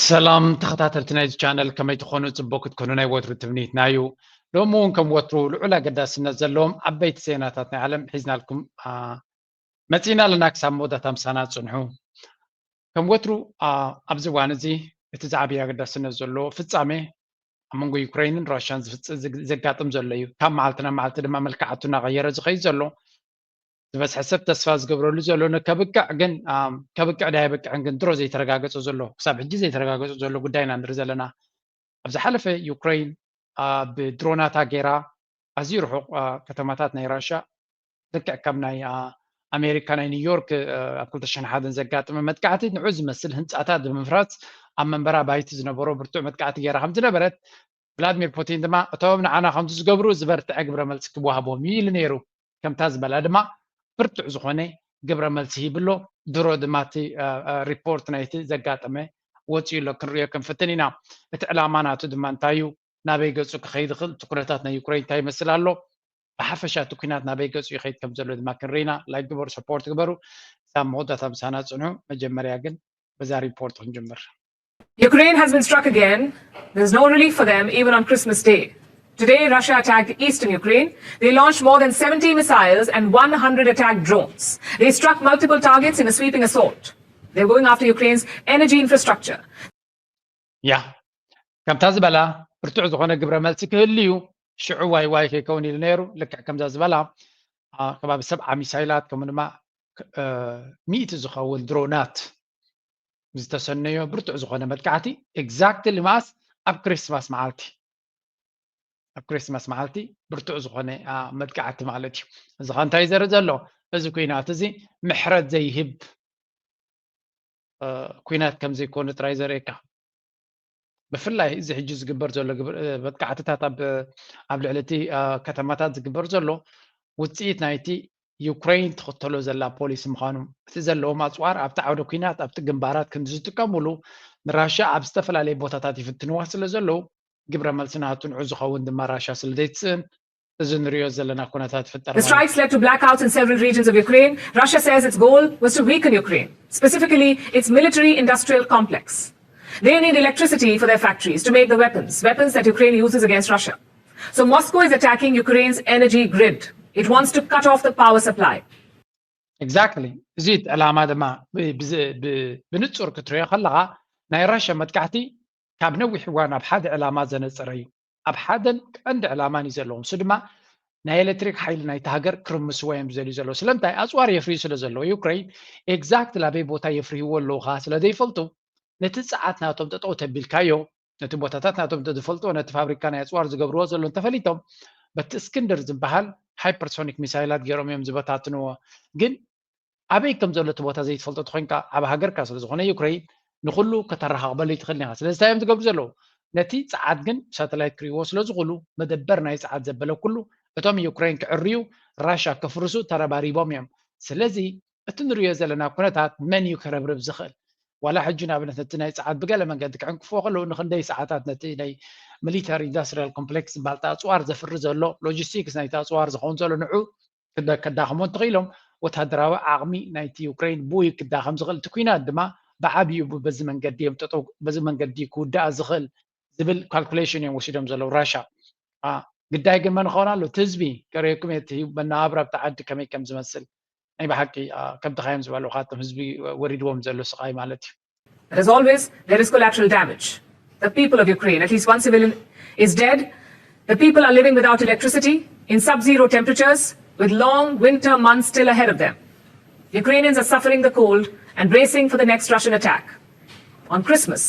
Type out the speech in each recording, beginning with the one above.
ሰላም ተኸታተልቲ ናይዚ ቻነል፣ ከመይ ትኾኑ? ጽቡቅ ክትኮኑ ናይ ወትሩ ትምኒትና እዩ። ሎሚ እውን ከም ወትሩ ልዑል ኣገዳስነት ዘለዎም ዓበይቲ ዜናታት ናይ ዓለም ሒዝናልኩም መጺእና ኣለና። ክሳብ መወዳእታ ምሳና ጽንሑ። ከም ወትሩ ኣብዚ እዋን እዚ እቲ ዝዓበየ ኣገዳስነት ዘለዎ ፍጻሜ ኣብ መንጎ ዩክሬንን ራሽያን ዘጋጥም ዘሎ እዩ። ካብ መዓልቲ ናብ መዓልቲ ድማ መልክዓቱ እናቐየረ ዝኸይድ ዘሎ፣ ዝበዝሐ ሰብ ተስፋ ዝገብረሉ ዘሎ፣ ከብቅዕ ግን ከብቅዕ ዳ የብቅዕን ግን ድሮ ዘይተረጋገጸ ዘሎ፣ ክሳብ ሕጂ ዘይተረጋገጸ ዘሎ ጉዳይ ኢና ንርኢ ዘለና። ኣብ ዝሓለፈ ዩክሬን ብድሮናታ ገይራ ኣዝዩ ርሑቕ ከተማታት ናይ ራሽያ፣ ልክዕ ከም ናይ ኣሜሪካ ናይ ኒውዮርክ ኣብ ክልተ ሽሕን ሓደን ዘጋጠመ መጥቃዕቲ፣ ንዑ ዝመስል ህንፃታት ብምፍራስ ኣብ መንበራ ባይቲ ዝነበሮ ብርቱዕ መጥቃዕቲ ገይራ ከም ዝነበረት፣ ቭላድሚር ፑቲን ድማ እቶም ንዓና ከምዚ ዝገብሩ ዝበርትዐ ግብረ መልሲ ክወሃቦም እዩ ኢሉ ነይሩ። ከምታ ዝበላ ድማ ብርቱዕ ዝኾነ ግብረ መልሲ ሂብሎ። ድሮ ድማ እቲ ሪፖርት ናይቲ ዘጋጠመ ወፂኡ ኣሎ፣ ክንሪኦ ክንፍትን ኢና። እቲ ዕላማ ናቱ ድማ እንታይ እዩ? ናበይ ገጹ ክኸይድ ይኽእል? እቲ ኩነታት ናይ ዩክሬን እንታይ ይመስል ኣሎ? ብሓፈሻ እቲ ኩናት ናበይ ገጹ ይኸይድ ከም ዘሎ ድማ ክንርኢ ኢና። ላይክ ግበሩ፣ ሰፖርት ግበሩ። ክሳብ መወዳእታ ምሳና ጽንሑ። መጀመርያ ግን በዛ ሪፖርት ክንጅምር። Ukraine has been struck again. There's no relief for them even on Christmas Day. Today, Russia attacked eastern Ukraine. They launched more than seventy missiles and one hundred attack drones. They struck multiple targets in a sweeping assault. They're going after Ukraine's energy infrastructure. ያ ከምታ ዝበላ ብርቱዕ ዝኾነ ግብረ መልሲ ክህሉ እዩ። ሽዑ ዋይ ዋይ ከይከውን ኢሉ ነይሩ። ልክዕ ከምዛ ዝበላ ከባቢ ሰብዓ ሚሳይላት ከምኡ ድማ ሚእቲ ዝኸውን ድሮናት ዝተሰነዮ ብርቱዕ ዝኾነ መጥቃዕቲ፣ ኤግዛክትሊ ማስ ኣብ ክሪስማስ መዓልቲ ኣብ ክሪስማስ መዓልቲ ብርቱዕ ዝኾነ መጥቃዕቲ ማለት እዩ። እዚ ኸ እንታይ ዘርኢ ዘሎ? እዚ ኩናት እዚ ምሕረት ዘይህብ ኩናት ከም ዘይኮነ ጥራይ ዘርእየካ። ብፍላይ እዚ ሕጂ ዝግበር ዘሎ መጥቃዕትታት ኣብ ልዕሊ እቲ ከተማታት ዝግበር ዘሎ ውፅኢት ናይቲ ዩክሬን ትኽተሎ ዘላ ፖሊሲ ምዃኑ፣ እቲ ዘለዎም ኣፅዋር ኣብቲ ዓውደ ኩናት ኣብቲ ግንባራት ክንዲ ዝጥቀምሉ ንራሽያ ኣብ ዝተፈላለዩ ቦታታት ይፍትንዋ ስለ ዘለዉ፣ ግብረ መልሲ ናቱ ንዑ ዝኸውን ድማ ራሽያ ስለ ዘይትስእን፣ እዚ ንሪኦ ዘለና ኩነታት ይፍጠር The strikes led to blackouts in several regions of Ukraine. Russia says its goal was to weaken Ukraine, specifically its military industrial complex. They need electricity for their factories to make the weapons, weapons that Ukraine uses against Russia. So Moscow is attacking Ukraine's energy grid. It wants to cut off the power supply. Exactly. እዚ ዕላማ ድማ ብንጹር ክትሪኦ ከለኻ ናይ ራሽያ መጥቃዕቲ ካብ ነዊሕ እዋን ኣብ ሓደ ዕላማ ዘነጸረ እዩ። ኣብ ሓደን ቀንዲ ዕላማን እዩ ዘለዎም። እሱ ድማ ናይ ኤሌክትሪክ ሓይሊ ናይቲ ሃገር ክርምስዎ እዮም ዝደልዩ ዘለዉ። ስለምንታይ? ኣፅዋር የፍርዩ ስለ ዘለዉ። ዩክሬን ኤግዛክት ላበይ ቦታ የፍርህዎ ኣለዉ ከዓ ስለ ዘይፈልጡ፣ ነቲ ፀዓት ናቶም ጠጠው ተቢልካዮ፣ ነቲ ቦታታት ናቶም ተዝፈልጥዎ፣ ነቲ ፋብሪካ ናይ ኣፅዋር ዝገብርዎ ዘሎ እንተፈሊጦም፣ በቲ እስክንድር ዝበሃል ሃይፐርሶኒክ ሚሳይላት ገይሮም እዮም ዝበታትንዎ። ግን ኣበይ ከም ዘሎ እቲ ቦታ ዘይትፈልጦ ተኮይንካ፣ ኣብ ሃገርካ ስለ ዝኾነ ዩክሬን ንኩሉ ከተረኻኽበሉ ይትኽእል ኢኻ። ስለዚ እንታይ እዮም ዝገብሩ ዘለዉ? ነቲ ጸዓት ግን ብሳተላይት ክርእይዎ ስለ ዝኽእሉ፣ መደበር ናይ ጸዓት ዘበለ ኩሉ እቶም ዩክሬን ክዕርዩ፣ ራሻ ከፍርሱ ተረባሪቦም እዮም። ስለዚ እቲ ንርእዮ ዘለና ኩነታት መን እዩ ከረብርብ ዝኽእል? ዋላ ሕጂ ንኣብነት ነቲ ናይ ጸዓት ብገለ መንገዲ ክዕንቅፍዎ ከለዉ፣ ንክንደይ ሰዓታት ነቲ ናይ ሚሊታሪ ኢንዳስትሪያል ኮምፕሌክስ ዝበሃል እቲ ኣጽዋር ዘፍሪ ዘሎ፣ ሎጂስቲክስ ናይቲ ኣጽዋር ዝኸውን ዘሎ ንዑ ከዳኽሞ እንተኽኢሎም፣ ወታደራዊ ዓቕሚ ናይቲ ዩክሬን ብኡ ክዳኸም ዝኽእል፣ እቲ ኲናት ድማ ብዓብዩ በዚ መንገዲ እዮም ጠጠው በዚ መንገዲ ክውዳእ ዝኽእል ዝብል ካልኩሌሽን እዮም ወሲዶም ዘለዉ ራሻ። ግዳይ ግን መን ክኸውን ኣሎ? እቲ ህዝቢ። ከርእየኩም እየ እቲ መነባብሮ ኣብቲ ዓዲ ከመይ ከም ዝመስል። ናይ ብሓቂ ከምቲ ካዮም ዝበልዎ ካቶም ህዝቢ ወሪድዎም ዘሎ ስቓይ ማለት እዩ። But as always, there is collateral damage. The people of Ukraine, at least one civilian, is dead. The people are living without electricity, in sub zero temperatures, with long winter months still ahead of them. Ukrainians are suffering the cold and bracing for the next Russian attack. On Christmas,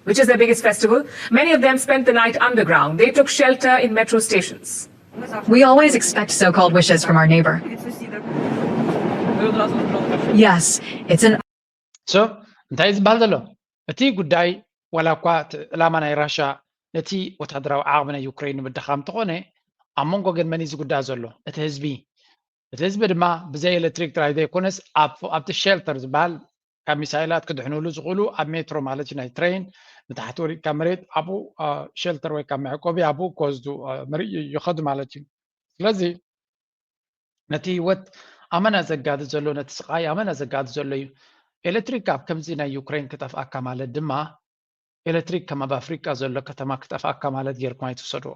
which is their biggest festival, many of them spent the night underground. They took shelter in metro stations. We always expect so called wishes from our neighbor. Yes, it's an So እንታይ እዩ ዝበሃል ዘሎ? እቲ ጉዳይ ዋላ እኳ እቲ ዕላማ ናይ ራሻ ነቲ ወታደራዊ ዓቕሚ ናይ ዩክሬን ንምድኻም እንተኾነ፣ ኣብ መንጎ ግን መን እዩ ዝጉዳእ ዘሎ? እቲ ህዝቢ። እቲ ህዝቢ ድማ ብዘይ ኤሌክትሪክ ጥራይ ዘይኮነስ ኣብቲ ሸልተር ዝበሃል ካብ ሚሳይላት ክድሕኑሉ ዝኽእሉ ኣብ ሜትሮ ማለት እዩ ናይ ትሬን ንታሕቲ ወሪድካ መሬት ኣብኡ ሸልተር ወይ ካብ መዕቆቢ ኣብኡ ክወስዱ ይኸዱ ማለት እዩ። ስለዚ ነቲ ህይወት ኣመና ዘጋድድ ዘሎ ነቲ ስቓይ ኣመና ዘጋድድ ዘሎ እዩ። ኤሌክትሪክ ኣብ ከምዚ ናይ ዩክሬን ክጠፍኣካ ማለት ድማ ኤሌክትሪክ ከም ኣብ ኣፍሪቃ ዘሎ ከተማ ክጠፍኣካ ማለት ጌርኩም ኣይትውሰድዎ።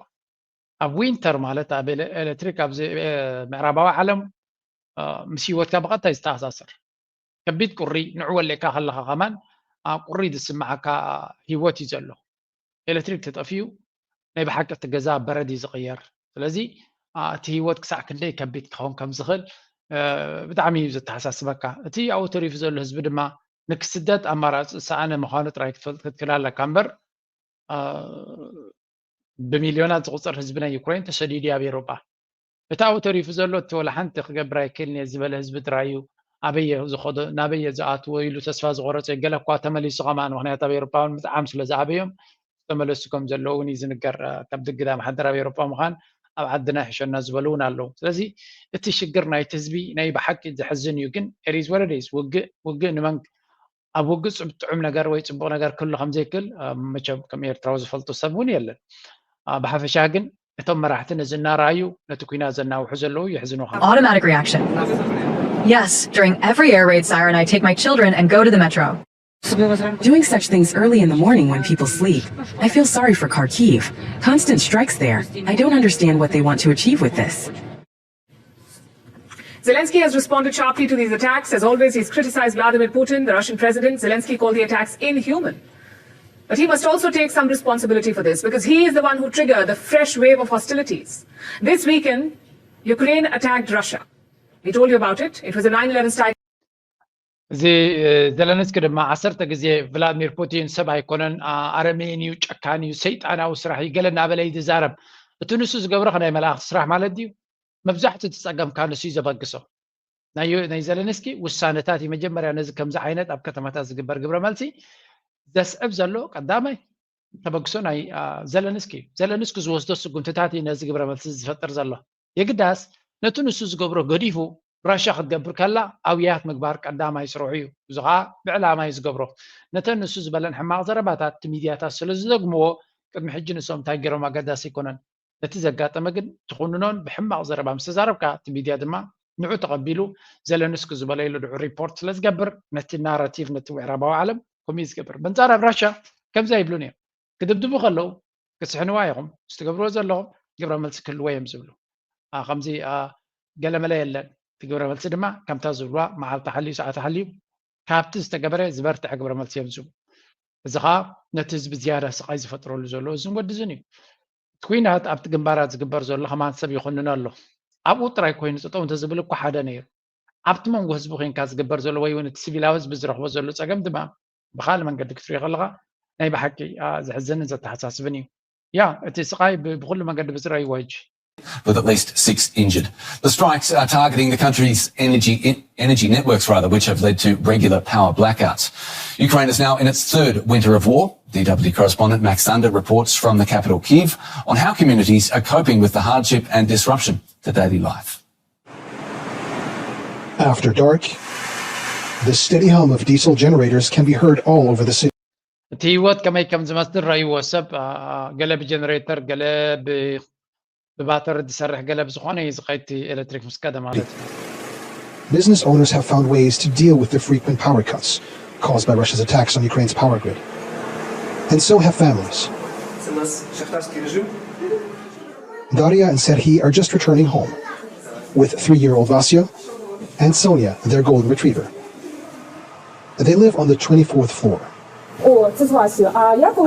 ኣብ ዊንተር ማለት ኣብ ኤሌክትሪክ ኣብዚ ምዕራባዊ ዓለም ምስ ሂወትካ ብቐጥታ ዝተኣሳሰር። ከቢድ ቁሪ ንዑ ወሌካ ከለኻ ከማን ቁሪ ዝስምዓካ ሂወት እዩ ዘሎ። ኤሌክትሪክ ተጠፊኡ ናይ ብሓቂ እቲ ገዛ በረድ እዩ ዝቕየር። ስለዚ እቲ ሂወት ክሳዕ ክንደይ ከቢድ ክኸውን ከም ዝኽእል ብጣዕሚ እዩ ዘተሓሳስበካ። እቲ ኣብኡ ተሪፉ ዘሎ ህዝቢ ድማ ንክስደድ ኣማራፂ ዝሰኣነ ምዃኑ ጥራይ ክትፈልጥ ክትክእል ኣለካ እምበር ብሚልዮናት ዝቑፀር ህዝቢ ናይ ዩክሬን ተሰዲዱ ኣብ ኤውሮጳ። እቲ ኣብኡ ተሪፉ ዘሎ እቲ ወላ ሓንቲ ክገብር ኣይክእልን እየ ዝበለ ህዝቢ ጥራይ እዩ። ኣበየ ዝኸዶ ናበየ ዝኣትዎ ኢሉ ተስፋ ዝቆረፀ ገለ እኳ ተመሊሱ ከማን ምክንያት ኣብ ኤውሮጳ እውን ምጥዓም ስለ ዝኣበዮም ዝተመለሱ ከም ዘለዉ እውን እዩ ዝንገር። ካብ ድግዳ ማሕደር ኣብ ኤውሮጳ ምዃን ኣብ ዓድና ይሕሸና ዝበሉ እውን ኣለዉ። ስለዚ እቲ ሽግር ናይቲ ህዝቢ ናይ ብሓቂ ዘሕዝን እዩ። ግን ኤሪዝ ወረደይስ ውግእ ውግእ ንመን ኣብ ውግእ ጥዑም ነገር ወይ ፅቡቅ ነገር ክህሉ ከምዘይክእል መቸም ከም ኤርትራዊ ዝፈልጡ ሰብ እውን የለን። ብሓፈሻ ግን እቶም መራሕቲ ነዚ እናረኣዩ ነቲ ኩናት ዘናውሑ ዘለዉ የሕዝኑኻ። Automatic reaction. Yes, during every air raid siren, I take my children and go to the metro. Doing such things early in the morning when people sleep. I feel sorry for Kharkiv. Constant strikes there. I don't understand what they want to achieve with this. Zelensky has responded sharply to these attacks. As always, he's criticized Vladimir Putin, the Russian president. Zelensky called the attacks inhuman. But he must also take some responsibility for this because he is the one who triggered the fresh wave of hostilities. This weekend, Ukraine attacked Russia. We told you about it. It was a nine eleven style. እዚ ዘለንስኪ ድማ ዓሰርተ ግዜ ቭላድሚር ፑቲን ሰብ ኣይኮነን፣ ኣረሜን እዩ፣ ጨካን እዩ፣ ሰይጣናዊ ስራሕ እዩ ገለ እናበለ እዩ ዝዛረብ። እቲ ንሱ ዝገብሮ ከናይ መላእኽቲ ስራሕ ማለት ድዩ? መብዛሕትኡ እቲ ጸገም ካብ ንሱ እዩ ዘበግሶ። ናይ ዘለንስኪ ውሳነታት እዩ መጀመርያ ነዚ ከምዚ ዓይነት ኣብ ከተማታት ዝግበር ግብረ መልሲ ዘስዕብ ዘሎ። ቀዳማይ ተበግሶ ናይ ዘለንስኪ እዩ። ዘለንስኪ ዝወስዶ ስጉምትታት እዩ ነዚ ግብረ መልሲ ዝፈጥር ዘሎ። የግዳስ ነቲ ንሱ ዝገብሮ ገዲፉ ራሻ ክትገብር ከላ ኣውያት ምግባር ቀዳማይ ስርሑ እዩ። እዚ ከዓ ብዕላማ እዩ ዝገብሮ። ነተን ንሱ ዝበለን ሕማቕ ዘረባታት እቲ ሚድያታት ስለ ዝደግምዎ ቅድሚ ሕጂ ንሶም እንታይ ገይሮም ኣገዳሲ ኣይኮነን። ነቲ ዘጋጠመ ግን ትኹንኖን ብሕማቕ ዘረባ ምስ ተዛረብካ እቲ ሚድያ ድማ ንዑ ተቐቢሉ ዘለንስኪ ዝበለይሉ ድዑ ሪፖርት ስለ ዝገብር ነቲ ናራቲቭ ነቲ ምዕራባዊ ዓለም ከምኡ እዩ ዝገብር። በንጻር ኣብ ራሻ ከምዚ ኣይብሉን እዮም። ክድብድቡ ከለዉ ክስሕንዋ ኢኹም ምስ ትገብርዎ ዘለኹም ግብረ መልሲ ክህልዎ እዮም ዝብሉ። ከምዚ ገለመለ የለን። እቲ ግብረ መልሲ ድማ ከምታ ዝብልዋ መዓልቲ ሓልዩ ሰዓት ሓልዩ ካብቲ ዝተገበረ ዝበርትዐ ግብረ መልሲ እዮም ዝህቡ። እዚ ከዓ ነቲ ህዝቢ ዝያዳ ስቃይ ዝፈጥረሉ ዘሎ እዝን ወድዝን እዩ። እቲ ኩናት ኣብቲ ግንባራት ዝግበር ዘሎ ከማን ሰብ ይኹንኖ ኣሎ። ኣብኡ ጥራይ ኮይኑ ጠጠው እንተዝብል እኮ ሓደ ነይሩ። ኣብቲ መንጎ ህዝቢ ኮይንካ ዝግበር ዘሎ ወይ እውን እቲ ሲቪላዊ ህዝቢ ዝረኽቦ ዘሎ ፀገም ድማ ብካልእ መንገዲ ክትሪኦ ከለካ ናይ ብሓቂ ዘሕዝንን ዘተሓሳስብን እዩ። ያ እቲ ስቃይ ብኩሉ መንገዲ ብዝረእይዎ ሕጂ with at least six injured. The strikes are targeting the country's energy energy networks, rather, which have led to regular power blackouts. Ukraine is now in its third winter of war. DW correspondent Max Thunder reports from the capital, Kyiv, on how communities are coping with the hardship and disruption to daily life. After dark, the steady hum of diesel generators can be heard all over the city. እቲ ህይወት ከመይ ከም ዝመስል ረእይዎ ሰብ ገለ ብጀነሬተር ገለ ብባተሪ ዝሰርሕ ገለ ብዝኾነ እዩ ዝኸይቲ ኤሌክትሪክ ምስ ከደ ማለት እዩ። Business owners have found ways to deal with the frequent power cuts caused by Russia's attacks on Ukraine's power grid. And so have families. Daria and Serhiy are just returning home with three-year-old Vasya and Sonia, their golden retriever. They live on the twenty-fourth floor.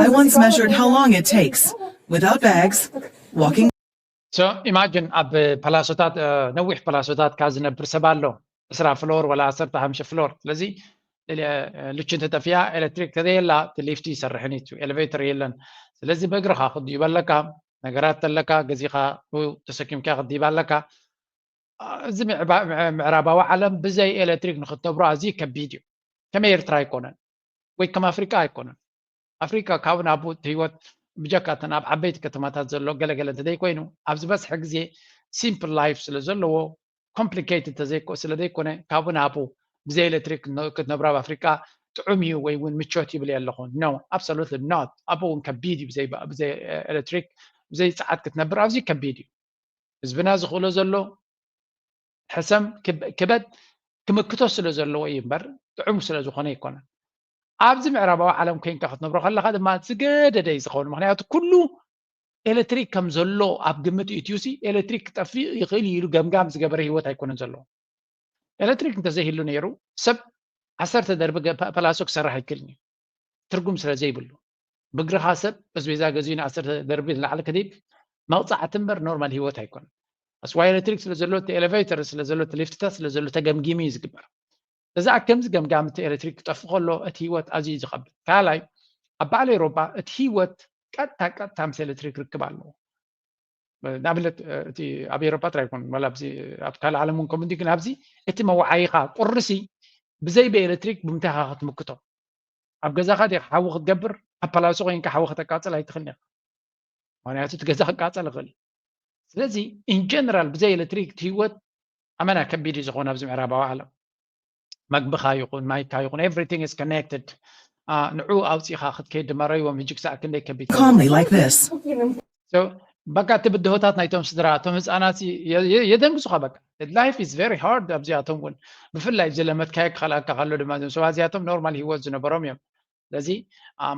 I once measured how long it takes, without bags, walking. So imagine ኣብ ፓላሶታት ነዊሕ ፓላሶታት ካብ ዝነብር ሰብ ኣሎ ዕስራ ፍሎር ወላ ዓሰርተ ሓሙሽተ ፍሎር። ስለዚ ልቹ እንተጠፊኣ ኤሌክትሪክ ተዘየላ እቲ ሊፍቲ ይሰርሕን እዩ፣ ኤሌቬተር የለን። ስለዚ ብእግርኻ ክድዩ በለካ ነገራት ተለካ ገዚኻ ተሰኪምካ ክድይብ ኣለካ። እዚ ምዕራባዊ ዓለም ብዘይ ኤሌክትሪክ ንክትነብሮ ኣዝዩ ከቢድ እዩ። ከም ኤርትራ ኣይኮነን ወይ ከም ኣፍሪቃ ኣይኮነን። ኣፍሪቃ ካብ ናቡ ህይወት ብጀካ እተን ኣብ ዓበይቲ ከተማታት ዘሎ ገለገለ እንተዘይኮይኑ ኣብ ዝበዝሐ ግዜ ሲምፕል ላይፍ ስለ ዘለዎ ኮምፕሊኬትድ ተዘይኮ ስለ ዘይኮነ ካብ ናቡ ብዘይ ኤሌክትሪክ ክትነብሮ ኣብ ኣፍሪቃ ጥዑም እዩ ወይ እውን ምቾት ይብል ኣለኹ። No, absolutely not። ኣብኡ እውን ከቢድ እዩ። ብዘይ ኤሌክትሪክ ብዘይ ጸዓት ክትነብር ኣዝዩ ከቢድ እዩ። ህዝብና ዝኽእሎ ዘሎ ሕሰም ክበድ ክምክቶ ስለ ዘለዎ እዩ እምበር ጥዑም ስለ ዝኾነ ኣይኮነን። ኣብዚ ምዕራባዊ ዓለም ኮይንካ ክትነብሮ ከለኻ ድማ ዝገደደ እዩ ዝኸውን። ምክንያቱ ኩሉ ኤሌክትሪክ ከም ዘሎ ኣብ ግምት እትዩሲ ኤሌክትሪክ ክጠፍእ ይኽእል ኢሉ ገምጋም ዝገበረ ህይወት ኣይኮነን ዘለዎ። ኤሌክትሪክ እንተዘይህሉ ነይሩ ሰብ ዓሰርተ ደርቢ ፓላሶ ክሰርሕ ኣይክእልን እዩ፣ ትርጉም ስለ ዘይብሉ። ብእግርኻ ሰብ ኣስቤዛ ገዚኡ ንዓሰርተ ደርቢ ንላዕሊ ክድይብ መቕፃዕቲ እምበር ኖርማል ህይወት ኣይኮነን። ኣስዋይ ኤሌክትሪክ ስለ ዘሎ፣ እቲ ኤሌቬተር ስለ ዘሎ፣ እቲ ሊፍትታት ስለ ዘሎ ተገምጊሙ እዩ ዝግበር። እዛ ከምዚ ገምጋም እቲ ኤሌክትሪክ ክጠፍእ ከሎ እቲ ህይወት ኣዝዩ እዩ ዝኸብድ። ካልኣይ ኣብ በዓል ኤውሮጳ እቲ ህይወት ቀጥታ ቀጥታ ምስ ኤሌክትሪክ ርክብ ኣለዎ። ንኣብነት እቲ ኣብ ኤውሮጳ ጥራይ ይኮን ዋላ ኣብዚ ኣብ ካልእ ዓለም እውን ከምኡ ግን ኣብዚ እቲ መወዓይኻ ቁርሲ ብዘይ ብኤሌክትሪክ ብምንታይ ኢኻ ክትምክቶ? ኣብ ገዛኻ ዲኻ ሓዊ ክትገብር? ኣብ ፓላሶ ኮይንካ ሓዊ ከተቃፅል ኣይትኽእልን ኢኻ። ምክንያቱ እቲ ገዛ ክቃፀል ይኽእል እዩ። ስለዚ ኢን ጀነራል ብዘይ ኤሌክትሪክ እቲ ህይወት ኣመና ከቢድ እዩ ዝኾን ኣብዚ ምዕራባዊ ዓለም። መግብኻ ይኹን ማይካ ይኹን everything is connected። ንዑ ኣውፂኻ ክትከይድ ድማ ረይዎም ህጂ ክሳዕ ክንደይ ከቢድ calmly like this. በቃ እቲ ብድሆታት ናይቶም ስድራ እቶም ህፃናት የደንግሱኻ። በቃ life is very hard ኣብዚኣቶም እውን ብፍላይ ዝለመድካዮ ክኸልኣካ ከሎ ድማ እዞም ሰባት እዚኣቶም ኖርማል ህይወት ዝነበሮም እዮም። ስለዚ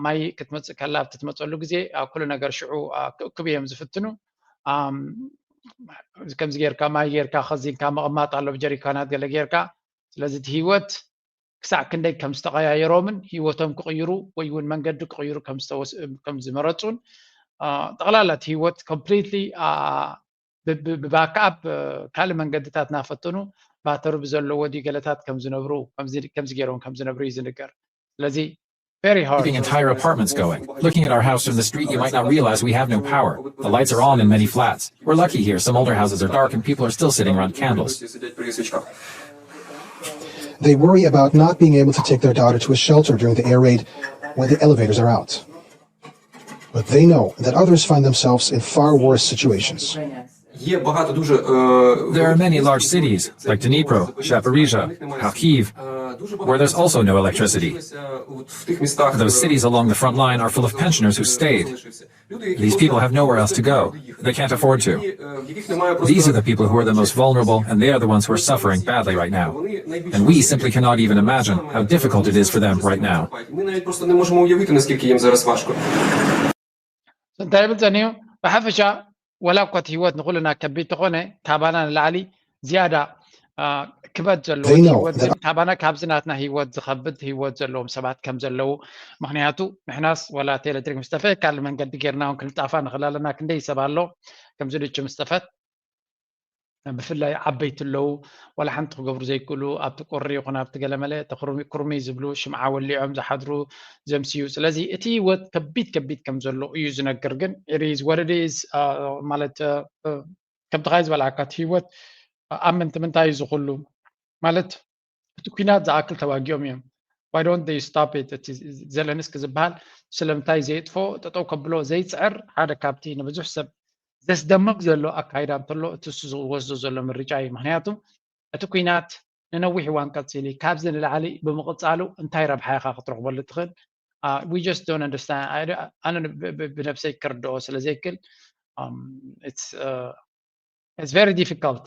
ማይ ክትመፅእ ከላ ኣብቲ ትመፀሉ ግዜ ኩሉ ነገር ሽዑ ክእክብ እዮም ዝፍትኑ። ከምዚ ጌርካ ማይ ጌርካ ከዚንካ ምቕማጥ ኣሎ ብጀሪካናት ገለ ጌርካ። ስለዚ እቲ ህይወት ክሳዕ ክንደይ ከም ዝተቐያየሮምን ህይወቶም ክቕይሩ ወይ እውን መንገዲ ክቕይሩ ከም ዝመረፁን ጠቕላላ እቲ ህይወት ኮምፕሊትሊ ብባክኣፕ ካልእ መንገድታት እናፈተኑ ባተሪ ብዘለዎ ድዩ ገለታት ከም ዝነብሩ ከምዚ ገይሮም ከም ዝነብሩ እዩ ዝንገር። ስለዚ very hard. Keeping entire apartments going. Looking at our house from the street, you might not realize we have no power. The lights are on in many flats. We're lucky here. Some older houses are dark and people are still sitting around candles. They worry about not being able to take their daughter to a shelter during the air raid when the elevators are out. But they know that others find themselves in far worse situations. There are many large cities, like Dnipro, Zaporizhia, Kharkiv, where there's also no electricity. Those cities along the front line are full of pensioners who stayed. These people have nowhere else to go. They can't afford to. These are the people who are the most vulnerable, and they are the ones who are suffering badly right now. And we simply cannot even imagine how difficult it is for them right now. እንታይ ይብል ጸኒዩ? ብሓፈሻ ወላ እኳ እቲ ህይወት ንኹልና ከቢድ ተኾነ፣ ካባና ንላዕሊ ዝያዳ ክበድ ዘለዎ ህይወት ግን ካባና ካብዚ ናትና ህይወት ዝኸብድ ህይወት ዘለዎም ሰባት ከም ዘለዉ። ምክንያቱ ንሕናስ ወላ እቲ ኤሌክትሪክ ምስ ጠፍአ ካልእ መንገዲ ጌርና እውን ክንጣፋ ንኽእል ኣለና። ክንደይ ሰብ ኣሎ ከምዚ ልቹ ምስ ጠፈት ብፍላይ ዓበይቲ ኣለዉ ዋላ ሓንቲ ክገብሩ ዘይክእሉ ኣብቲ ቁሪ ይኹን ኣብቲ ገለመለ ኩርሚ ዝብሉ ሽምዓ ወሊዖም ዝሓድሩ ዘምስዩ። ስለዚ እቲ ህይወት ከቢድ ከቢድ ከም ዘሎ እዩ ዝነግር። ግን ኢሪዝ ወረዲዝ ማለት ከምቲ ካይ ዝበልዓካ እቲ ህይወት ኣብ ምንቲ ምንታይ እዩ ዝኹሉ ማለት እቲ ኩናት ዝኣክል ተዋጊኦም እዮም። Why don't they stop it? እቲ ዘለንስኪ ዝበሃል ስለምንታይ ዘየጥፎ ጠጠው ከብሎ ዘይፅዕር ሓደ ካብቲ ንብዙሕ ሰብ ዘስደምም ዘሎ ኣካይዳ እንተሎ እቲ እሱ ዝወስዶ ዘሎ ምርጫ እዩ። ምክንያቱ እቲ ኩናት ንነዊሕ እዋን ቀፂሉ እዩ። ካብዚ ንላዕሊ ብምቕፃሉ እንታይ ረብሓ ኢኻ ክትረኽበሉ ትኽእል? We just don't understand. ኣነ ብነብሰይ ክርድኦ ስለ ዘይክል it's very difficult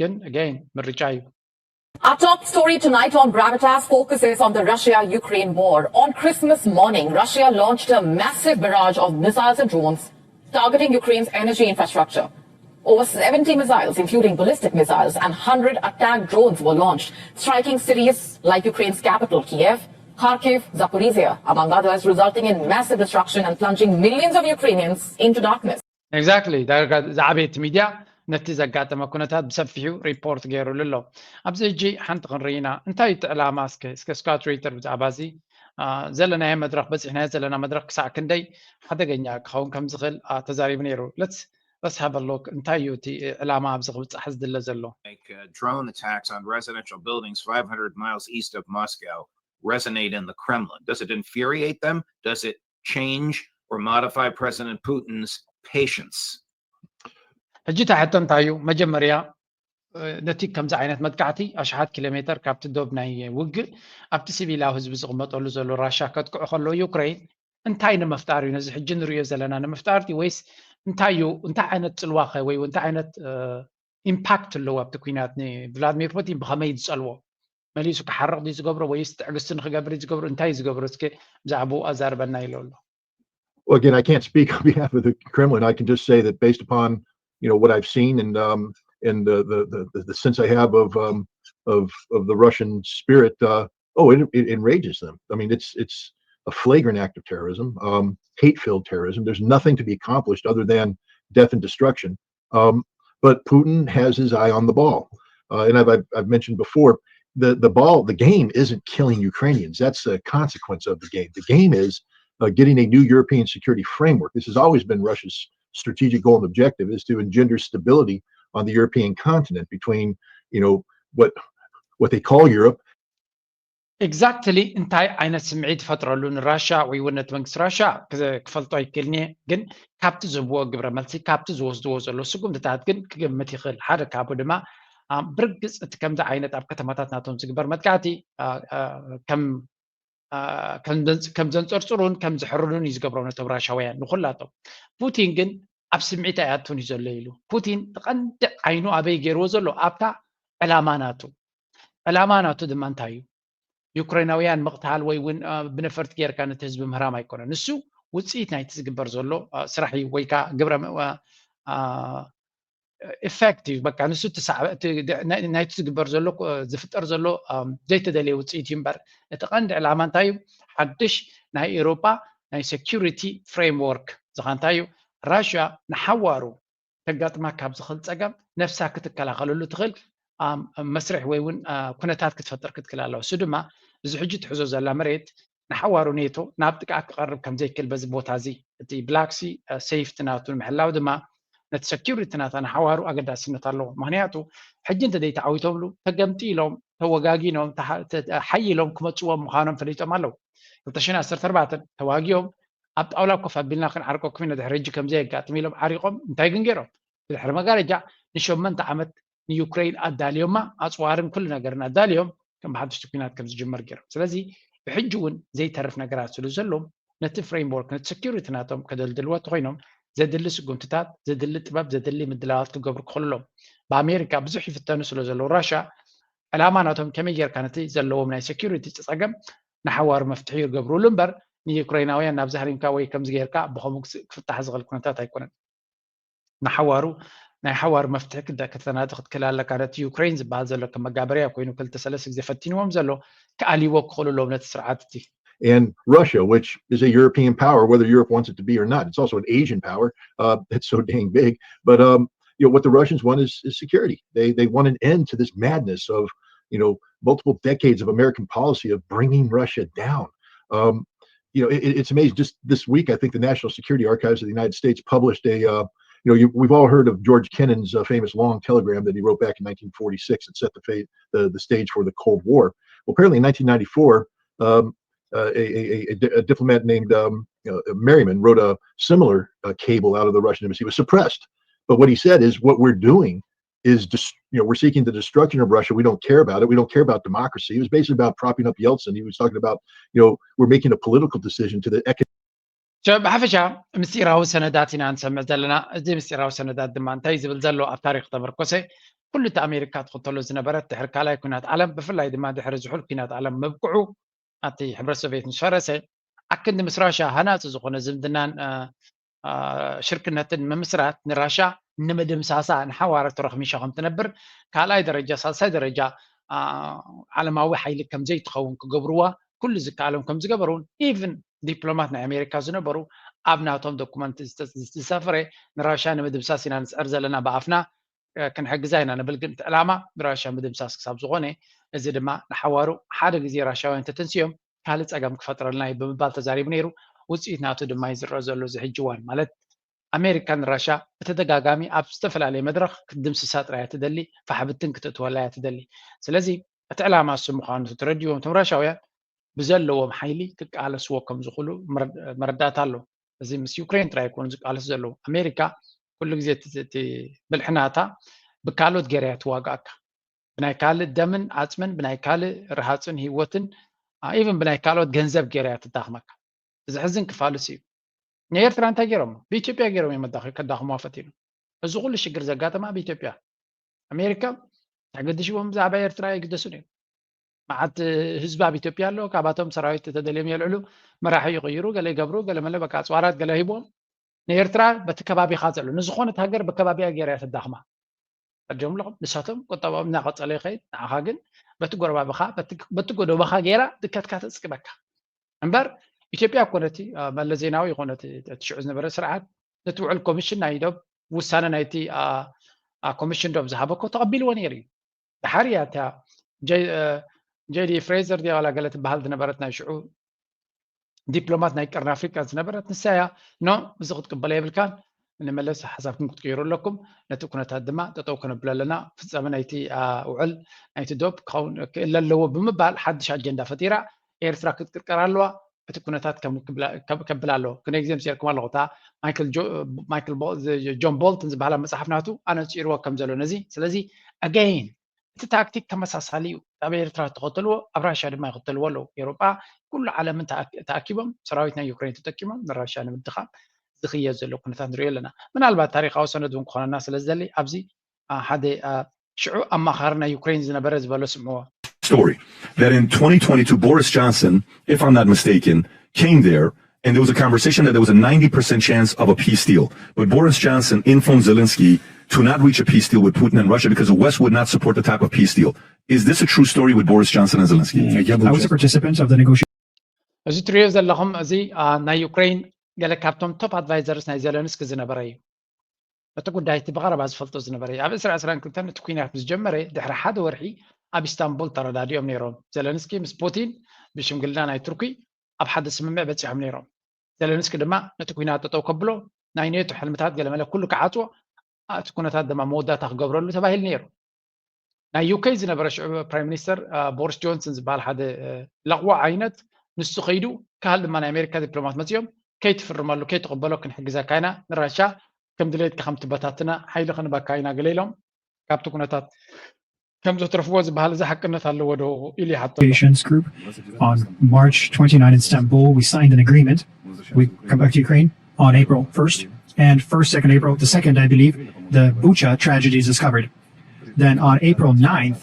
ግን again ምርጫ እዩ። Our top story tonight on Gravitas focuses on the Russia-Ukraine war. On Christmas morning, Russia launched a massive barrage of missiles and drones targeting Ukraine's energy infrastructure. Over seventy missiles, including ballistic missiles and hundred attack drones, were launched, striking cities like Ukraine's capital, Kiev, Kharkiv, Zaporizhia, among others, resulting in massive destruction and plunging millions of Ukrainians into darkness. Exactly. ዝዓበየ እቲ ሚድያ ነቲ ዘጋጠመ ኩነታት ብሰፊሑ ሪፖርት ገይሩሉ ኣሎ። ኣብዚ ሕጂ ሓንቲ ክንርኢ ኢና። እንታይ እቲ ዕላማ? እስከ እስከ ስካት ሪተር ብዛዕባ እዚ ዘለናዮ መድረኽ በፂሕናዮ ዘለና መድረኽ ክሳዕ ክንደይ ሓደገኛ ክኸውን ከም ዝኽእል ተዛሪቡ ነይሩ። Let's have a look እንታይ እዩ እቲ ዕላማ ኣብዚ ክብፃሕ ዝድለ ዘሎ? Drone attacks on residential buildings five hundred miles east of Moscow resonate in the Kremlin? Does it infuriate them? Does it change or modify President Putin's patience? ሕጂ እታ ሕቶ እንታይ እዩ? መጀመርያ ነቲ ከምዚ ዓይነት መጥቃዕቲ ኣሽሓት ኪሎ ሜተር ካብቲ ዶብ ናይ ውግእ ኣብቲ ሲቪላዊ ህዝቢ ዝቕመጠሉ ዘሎ ራሻ ከጥቅዑ ከለዉ ዩክሬን እንታይ ንምፍጣር እዩ? ነዚ ሕጂ ንሪኦ ዘለና ንምፍጣር ድዩ ወይስ እንታይ እዩ? እንታይ ዓይነት ጽልዋ ኸ ወይ እንታይ ዓይነት ኢምፓክት ኣለዎ ኣብቲ ኩናት ንቭላድሚር ፑቲን ብኸመይ ዝጸልዎ? መሊሱ ክሓርቕ ድዩ ዝገብሮ ወይስ ትዕግስቲ ንክገብር እዩ ዝገብሮ? እንታይ እዩ ዝገብሮ? እስኪ ብዛዕባኡ ኣዛርበና ኢሉ ኣሎ። Well, again, I can't speak on behalf of the Kremlin. I can just say that based upon, you know, what I've seen and um, and the, the the the sense I have of um, of of the Russian spirit, uh, oh, it, it enrages them. I mean, it's it's a flagrant act of terrorism, um, hate-filled terrorism. There's nothing to be accomplished other than death and destruction. Um, but Putin has his eye on the ball, uh, and I've, I've I've mentioned before the the ball, the game isn't killing Ukrainians. That's a consequence of the game. The game is uh, getting a new European security framework. This has always been Russia's strategic goal and objective, is to engender stability on the European continent between, you know, what what they call Europe. Exactly እንታይ ዓይነት ስምዒት ይፈጥረሉ ንራሻ ወይ እውን ነቲ መንግስቲ ራሻ ክፈልጦ ኣይክእልን እየ፣ ግን ካብቲ ዝህብዎ ግብረ መልሲ፣ ካብቲ ዝወስድዎ ዘሎ ስጉምትታት ግን ክግምት ይኽእል። ሓደ ካብኡ ድማ ብርግፅ እቲ ከምዚ ዓይነት ኣብ ከተማታት ናቶም ዝግበር መጥቃዕቲ ከም ከም ዘንፀርፅሩን ከም ዝሕርዱን እዩ ዝገብሮም ነቶም ራሻውያን ንኩላቶም። ፑቲን ግን ኣብ ስምዒት ኣይኣቱን እዩ ዘሎ ኢሉ። ፑቲን ቀንዲ ዓይኑ ኣበይ ገይርዎ ዘሎ? ኣብታ ዕላማ ናቱ። ዕላማ ናቱ ድማ እንታይ እዩ? ዩክሬናውያን ምቕታል ወይ እውን ብነፈርቲ ጌርካ ነቲ ህዝቢ ምህራም ኣይኮነን። ንሱ ውፅኢት ናይቲ ዝግበር ዘሎ ስራሕ እዩ ወይ ከዓ ግብረ effect እዩ። በቃ ንሱ ናይቲ ዝግበር ዘሎ ዝፍጠር ዘሎ ዘይተደለየ ውፅኢት እዩ እምበር እቲ ቀንዲ ዕላማ እንታይ እዩ? ሓድሽ ናይ ኤውሮጳ ናይ security framework ዝኻ እንታይ እዩ? ራሽያ ንሓዋሩ ከጋጥማ ካብ ዝኽእል ፀገም ነፍሳ ክትከላኸለሉ ትኽእል መስርሕ ወይ እውን ኩነታት ክትፈጥር ክትክእል ኣለዋ። እሱ ድማ እዚ ሕጂ ትሕዞ ዘላ መሬት ንሓዋሩ ኔቶ ናብ ጥቃ ክቐርብ ከም ዘይክእል በዚ ቦታ እዚ እቲ black sea safety ናቱ ንምሕላው ድማ ነቲ security ናታ ንሓዋሩ ኣገዳስነት ኣለዎ። ምክንያቱ ሕጂ እንተ ዘይተዓዊቶምሉ ተገምጢሎም ተወጋጊኖም ሓይሎም ክመፅዎም ምዃኖም ፈሊጦም ኣለዉ። ክልተ ሽሕን ዓሰርተ ኣርባዕተን ተዋጊኦም ኣብ ጣውላ ኮፍ ኣቢልና ክንዓርቀኩም ኢና ድሕሪ ሕጂ ከምዚ የጋጥም ኢሎም ዓሪቆም እንታይ ግን ገይሮም ብድሕሪ መጋረጃ ንሸመንተ ዓመት ንዩክሬን ኣዳልዮማ ኣፅዋርን ኩሉ ነገርን ኣዳልዮም ከም ሓድሽቲ ኩናት ከም ዝጅመር ገይሮም። ስለዚ ብሕጂ እውን ዘይተርፍ ነገራት ስሉ ዘሎ ነቲ framework ነቲ security ናቶም ከደልድልዎ እንተኮይኖም ዘድሊ ስጉምትታት ዘድሊ ጥበብ ዘድሊ ምድላዋት ክገብሩ ክኽእሉ ኣለዎም። ብኣሜሪካ ብዙሕ ይፍተኑ ስለ ዘለዉ ራሻ ዕላማ ናቶም ከመይ ጌርካ ነቲ ዘለዎም ናይ security ፀገም ንሓዋሩ መፍትሒ ይገብሩሉ እምበር ንዩክሬናውያን ናብዚ ሃሪምካ ወይ ከምዚ ጌርካ ብኸምኡ ክፍታሕ ዝኽእል ኩነታት ኣይኮነን። ንሓዋሩ ናይ ሓዋሩ መፍትሒ ክተናዲ ክትክእል ኣለካ። ነቲ ዩክሬን ዝበሃል ዘሎ ከም መጋበርያ ኮይኑ ክልተ ሰለስተ ግዜ ፈቲንዎም ዘሎ ክኣልይዎ ክኽእሉ ኣለዎም ነቲ ስርዓት እቲ። And Russia, which is a European power, whether Europe wants it to be or not, it's also an Asian power. Uh, it's so dang big. But um, you know what the Russians want is, is security. They they want an end to this madness of you know multiple decades of American policy of bringing Russia down. Um, you know, it, it's amazing. Just this week, I think the National Security Archives of the United States published a uh, you know, you, we've all heard of George Kennan's uh, famous long telegram that he wrote back in nineteen forty-six that set the, fa- the the stage for the Cold War. Well, apparently in nineteen ninety-four, um, uh, a, a, a, a diplomat named um, uh, Merriman wrote a similar uh, cable out of the Russian embassy. It was suppressed, but what he said is what we're doing is just you know we're seeking the destruction of Russia. We don't care about it. We don't care about democracy. It was basically about propping up Yeltsin. He was talking about you know we're making a political decision to the economic ብሓፈሻ ምስጢራዊ ሰነዳት ኢና ንሰምዕ ዘለና። እዚ ምስጢራዊ ሰነዳት ድማ እንታይ ዝብል ዘሎ ኣብ ታሪክ ተመርኮሰ ኩሉ እቲ ኣሜሪካ ትኽተሎ ዝነበረት ድሕሪ ካልኣይ ኩናት ዓለም ብፍላይ ድማ ድሕሪ ዝሑል ኩናት ዓለም ምብቅዑ ኣብቲ ሕብረት ሶቪየት ምስ ፈረሰ ኣክንዲ ምስ ራሽያ ሃናፂ ዝኾነ ዝምድናን ሽርክነትን ምምስራት ንራሻ ንምድምሳሳ ንሓዋረ ተረኽሚሻ ከም ትነብር ካልኣይ ደረጃ ሳልሳይ ደረጃ ዓለማዊ ሓይሊ ከም ዘይትኸውን ክገብርዋ ኩሉ ዝከኣሎም ከም ዝገበሩን even ዲፕሎማት ናይ ኣሜሪካ ዝነበሩ ኣብ ናቶም ዶኩመንት ዝሰፈረ ንራሻ ንምድምሳስ ኢና ንፅዕር ዘለና ብኣፍና ክንሕግዛ ኢና ንብል ግን እቲ ዕላማ ንራሻ ምድምሳስ ክሳብ ዝኾነ እዚ ድማ ንሓዋሩ ሓደ ግዜ ራሻውያን ተተንስዮም ካልእ ፀገም ክፈጥረልና እዩ ብምባል ተዛሪቡ ነይሩ። ውፅኢት ናቱ ድማ እዩ ዝረአ ዘሎ እዚ ሕጂ እዋን ማለት ኣሜሪካ ንራሻ ብተደጋጋሚ ኣብ ዝተፈላለየ መድረኽ ክትድምስሳ ጥራይ እያ ትደሊ፣ ፋሕብትን ክተእትወላ እያ ትደሊ። ስለዚ እቲ ዕላማ እሱ ምዃኑ ተረዲዎም እቶም ራሻውያን ብዘለዎም ሓይሊ ክቃለስዎ ከም ዝኽእሉ መረዳእታ ኣሎ። እዚ ምስ ዩክሬን ጥራይ ኣይኮኑ ዝቃለሱ ዘለዉ። ኣሜሪካ ኩሉ ግዜ እቲ ብልሕናታ ብካልኦት ገይራ እያ ትዋጋእካ። ብናይ ካልእ ደምን ዓፅምን ብናይ ካልእ ረሃፅን ህይወትን ኢቨን ብናይ ካልኦት ገንዘብ ገይራ እያ ትዳኽመካ። ዘሕዝን ክፋሉስ እዩ። ንኤርትራ እንታይ ገይሮም? ብኢትዮጵያ ገይሮም እዮም ከዳኽሙዋ ፈቲኖም። እዚ ኩሉ ሽግር ዘጋጠማ ብኢትዮጵያ። ኣሜሪካ ተገድሽዎም ብዛዕባ ኤርትራ ኣይግደሱን እዮም። መዓት ህዝቢ ኣብ ኢትዮጵያ ኣሎ። ካብኣቶም ሰራዊት ተደልዮም የልዕሉ፣ መራሒ ይቕይሩ፣ ገለ ይገብሩ፣ ገለ መለ በቃ ኣፅዋራት ገለ ሂቦም ንኤርትራ በቲ ከባቢኻ ዘሎ ንዝኾነት ሃገር ብከባቢያ ገይራ እያ ተዳኽማ። ፈርጆም ኣለኹም። ንሳቶም ቁጠባኦም እናቐጸለ ይኸይድ፣ ንዓኻ ግን በቲ ጎረባብኻ፣ በቲ፣ በቲ ጎደቦኻ ገይራ ድከትካ ተጽግበካ። እምበር ኢትዮጵያ እኮ ነቲ፣ አ፣ መለስ ዜናዊ ይኹን እቲ፣ እቲ ሽዑ ዝነበረ ስርዓት ነቲ ውዕል ኮሚሽን ናይ ዶብ ውሳነ ናይቲ፣ አ፣ አ፣ ኮሚሽን ዶብ ዝሃበ እኮ ተቐቢልዎ ነይሩ እዩ። ድሓር እያ እታ ጀ-፣ አ፣ ጄዲ ፍሬዘር ድያ ዋላ ገለ ትበሃል ዝነበረት ናይ ሽዑ ዲፕሎማት ናይ ቀርኒ ኣፍሪቃ ዝነበረት ንሳ እያ። ኖ፣ እዚ ክትቅበሎ የብልካን፣ ንመለስ ሓሳብኩም ክትቅይሩ ኣለኩም። ነቲ ኩነታት ድማ ጠጠው ከነብሎ ኣለና። ፍጻመ ናይቲ፣ አ፣ ውዕል ናይቲ ዶብ ክኸውን ክእለ ኣለዎ ብምባል ሓድሽ ኣጀንዳ ፈጢራ ኤርትራ ክትቅርቀር ኣለዋ። እቲ ኩነታት ከም ክብላ-፣ ከብ-፣ ከብል ኣለዎ። ክንደይ ግዜ ምስ ኢልኩም ኣለኹ፣ እታ ማይክል ጆ-፣ ማይክል ቦ-፣ ዝ-፣ ጆን ቦልትን ዝበሃላ መጽሓፍ ናቱ ኣነጺርዎ ከም ዘሎ ነዚ። ስለዚ ኣገይን እቲ ታክቲክ ተመሳሳሊ እዩ። ኣብ ኤርትራ ተኸተልዎ፣ ኣብ ራሽያ ድማ ይኸተልዎ ኣለዉ። ኤውሮጳ፣ ኩሉ ዓለምን ተኣክ-፣ ተኣኪቦም ሰራዊት ናይ ዩክሬን ተጠቂሞም ንራሽያ ንምድኻም ዝኽየድ ዘሎ ኩነታት ንሪኦ ኣለና። ምናልባት ታሪኻዊ ሰነድ እውን ክኾነና ስለ ዝደሊ ኣብዚ፣ አ፣ ሓደ፣ አ፣ ሽዑ ኣማኻሪ ናይ ዩክሬን ዝነበረ ዝበሎ ስምዕዎ። Story that in twenty twenty-two, Boris Johnson, if I'm not mistaken, came there and there was a conversation that there was a ninety percent chance of a peace deal. But Boris Johnson informed Zelensky to not reach a peace deal with Putin and Russia because the West would not support the type of peace deal. Is this a true story with Boris Johnson and Zelensky? I was a participant of the negotiation. እዚ ትሪኦ ዘለኹም እዚ፣ አ፣ ናይ ዩክሬን ገለ ካብቶም ቶፕ ኣድቫይዘርስ ናይ ዘለንስኪ ዝነበረ እዩ። እቲ ጉዳይ እቲ ብቐረባ ዝፈልጦ ዝነበረ እዩ። ኣብ ዕስራ ዕስራን ክልተን እቲ ኩናት ምስ ጀመረ ድሕሪ ሓደ ወርሒ ኣብ ኢስታንቡል ተረዳዲኦም ነይሮም። ዘለንስኪ ምስ ፑቲን ብሽምግልና ናይ ቱርኪ ኣብ ሓደ ስምምዕ በጺሖም ነይሮም። ዘለንስኪ ድማ ነቲ ኩናት ጠጠው ከብሎ ናይ ኔቶ ሕልምታት ገለመለ ኩሉ ክዓጽዎ፣ እቲ ኩነታት ድማ መወዳእታ ክገብረሉ ተባሂሉ ነይሩ። ናይ ዩኬ ዝነበረ ሽዑ ፕራይም ሚኒስተር፣ አ፣ ቦሪስ ጆንሰን ዝበሃል ሓደ፣ አ፣ ለቕዋ ዓይነት ንሱ ከይዱ፣ ካል ድማ ናይ ኣሜሪካ ዲፕሎማት መጺኦም ከይትፍርመሉ ከይትቕበሎ ክንሕግዘካ ኢና፣ ንራሻ ከም ድሌትካ ከም ትበታትና ሓይሊ ክንበካ ኢና ገለ ኢሎም ካብቲ ኩነታት ከም ዘትረፍዎ ዝበሃል እዚ ሓቅነት ኣለዎ ዶ ኢሉ ይሓቶ ኣሎ። Negotiations group on March twenty-nine in Istanbul. We signed an agreement. We come back to Ukraine on April first and first, second April, the second, I believe, the Bucha tragedy is discovered. Then on April ninth,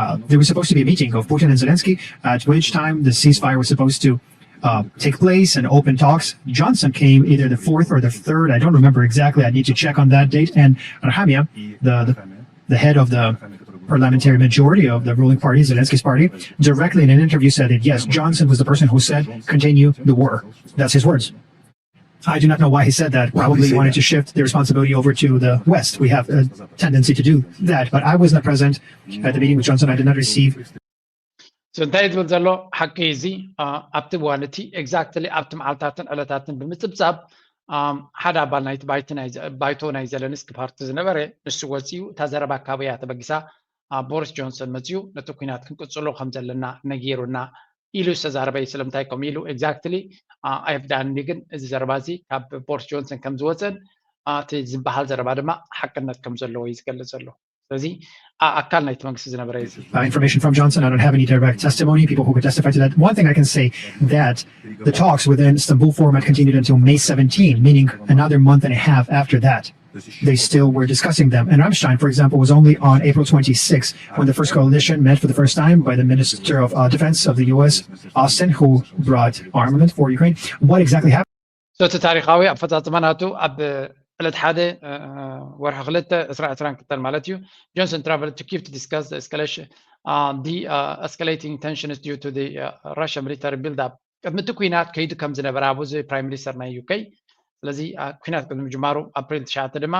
uh, there was supposed to be a meeting of Putin and Zelensky, at which time the ceasefire was supposed to uh, take place and open talks. Johnson came either the fourth or the third. I don't remember exactly. I need to check on that date. And Rahamia, the, the, the head of the parliamentary majority of the ruling party, Zelensky's party, directly in an interview said that yes, Johnson was the person who said, "Continue the war." That's his words. I do not know why he said that. Probably wanted to shift the responsibility over to the West. We have a tendency to do that, but I was not present at the meeting with Johnson. I did not receive So እንታይ ዝብል ዘሎ ሓቂ እዚ ኣብቲ እዋን እቲ ኤግዛክትሊ ኣብቲ መዓልታትን ዕለታትን ብምፅብፃብ ሓደ ኣባል ናይቲ ባይቶ ናይ ዘለንስኪ ፓርቲ ዝነበረ ንሱ ወፂኡ እታ ዘረባ ካበያ ተበጊሳ ቦሪስ ጆንሰን መፂኡ ነቲ ኩናት ክንቅፅሎ ከም ዘለና ነጊሩና ኢሉ ዝተዛረበ እዩ። ስለምንታይ ከምኡ ኢሉ ኤግዛክትሊ ኣይፍዳኒ ግን እዚ ዘረባ እዚ ካብ ቦሪስ ጆንሰን ከም ዝወፀን እቲ ዝበሃል ዘረባ ድማ ሓቅነት ከም ዘለዎ እዩ ዝገልፅ ዘሎ። ስለዚ ኣካል ናይቲ መንግስቲ ዝነበረ እዩ። Information from Johnson. I don't have any direct testimony, people who could testify to that. One thing I can say that the talks within Istanbul format continued until May seventeenth, meaning another month and a half after that. They still were discussing them. And Rammstein, for example, was only on April twenty-sixth when the first coalition met for the first time by the Minister of uh, Defense of the U S, Austin, who brought armament for Ukraine. What exactly happened? So እቲ ታሪኻዊ ኣፈፃፅማ ናቱ ኣብ ዕለት ሓደ ወርሒ ክልተ ዕስራ ዕስራን ክልተን ማለት እዩ። Johnson traveled to Kyiv to discuss the escalation, uh, the uh, escalating tensions due to the uh, Russia military build-up ቅድሚ እቲ ኩናት ከይዱ ከም ዝነበረ ኣብኡ እዚ ፕራይም ሚኒስተር ናይ ዩኬ። ስለዚ ኩናት ቅድሚ ምጅማሩ ኣፕሪል ትሽዓተ ድማ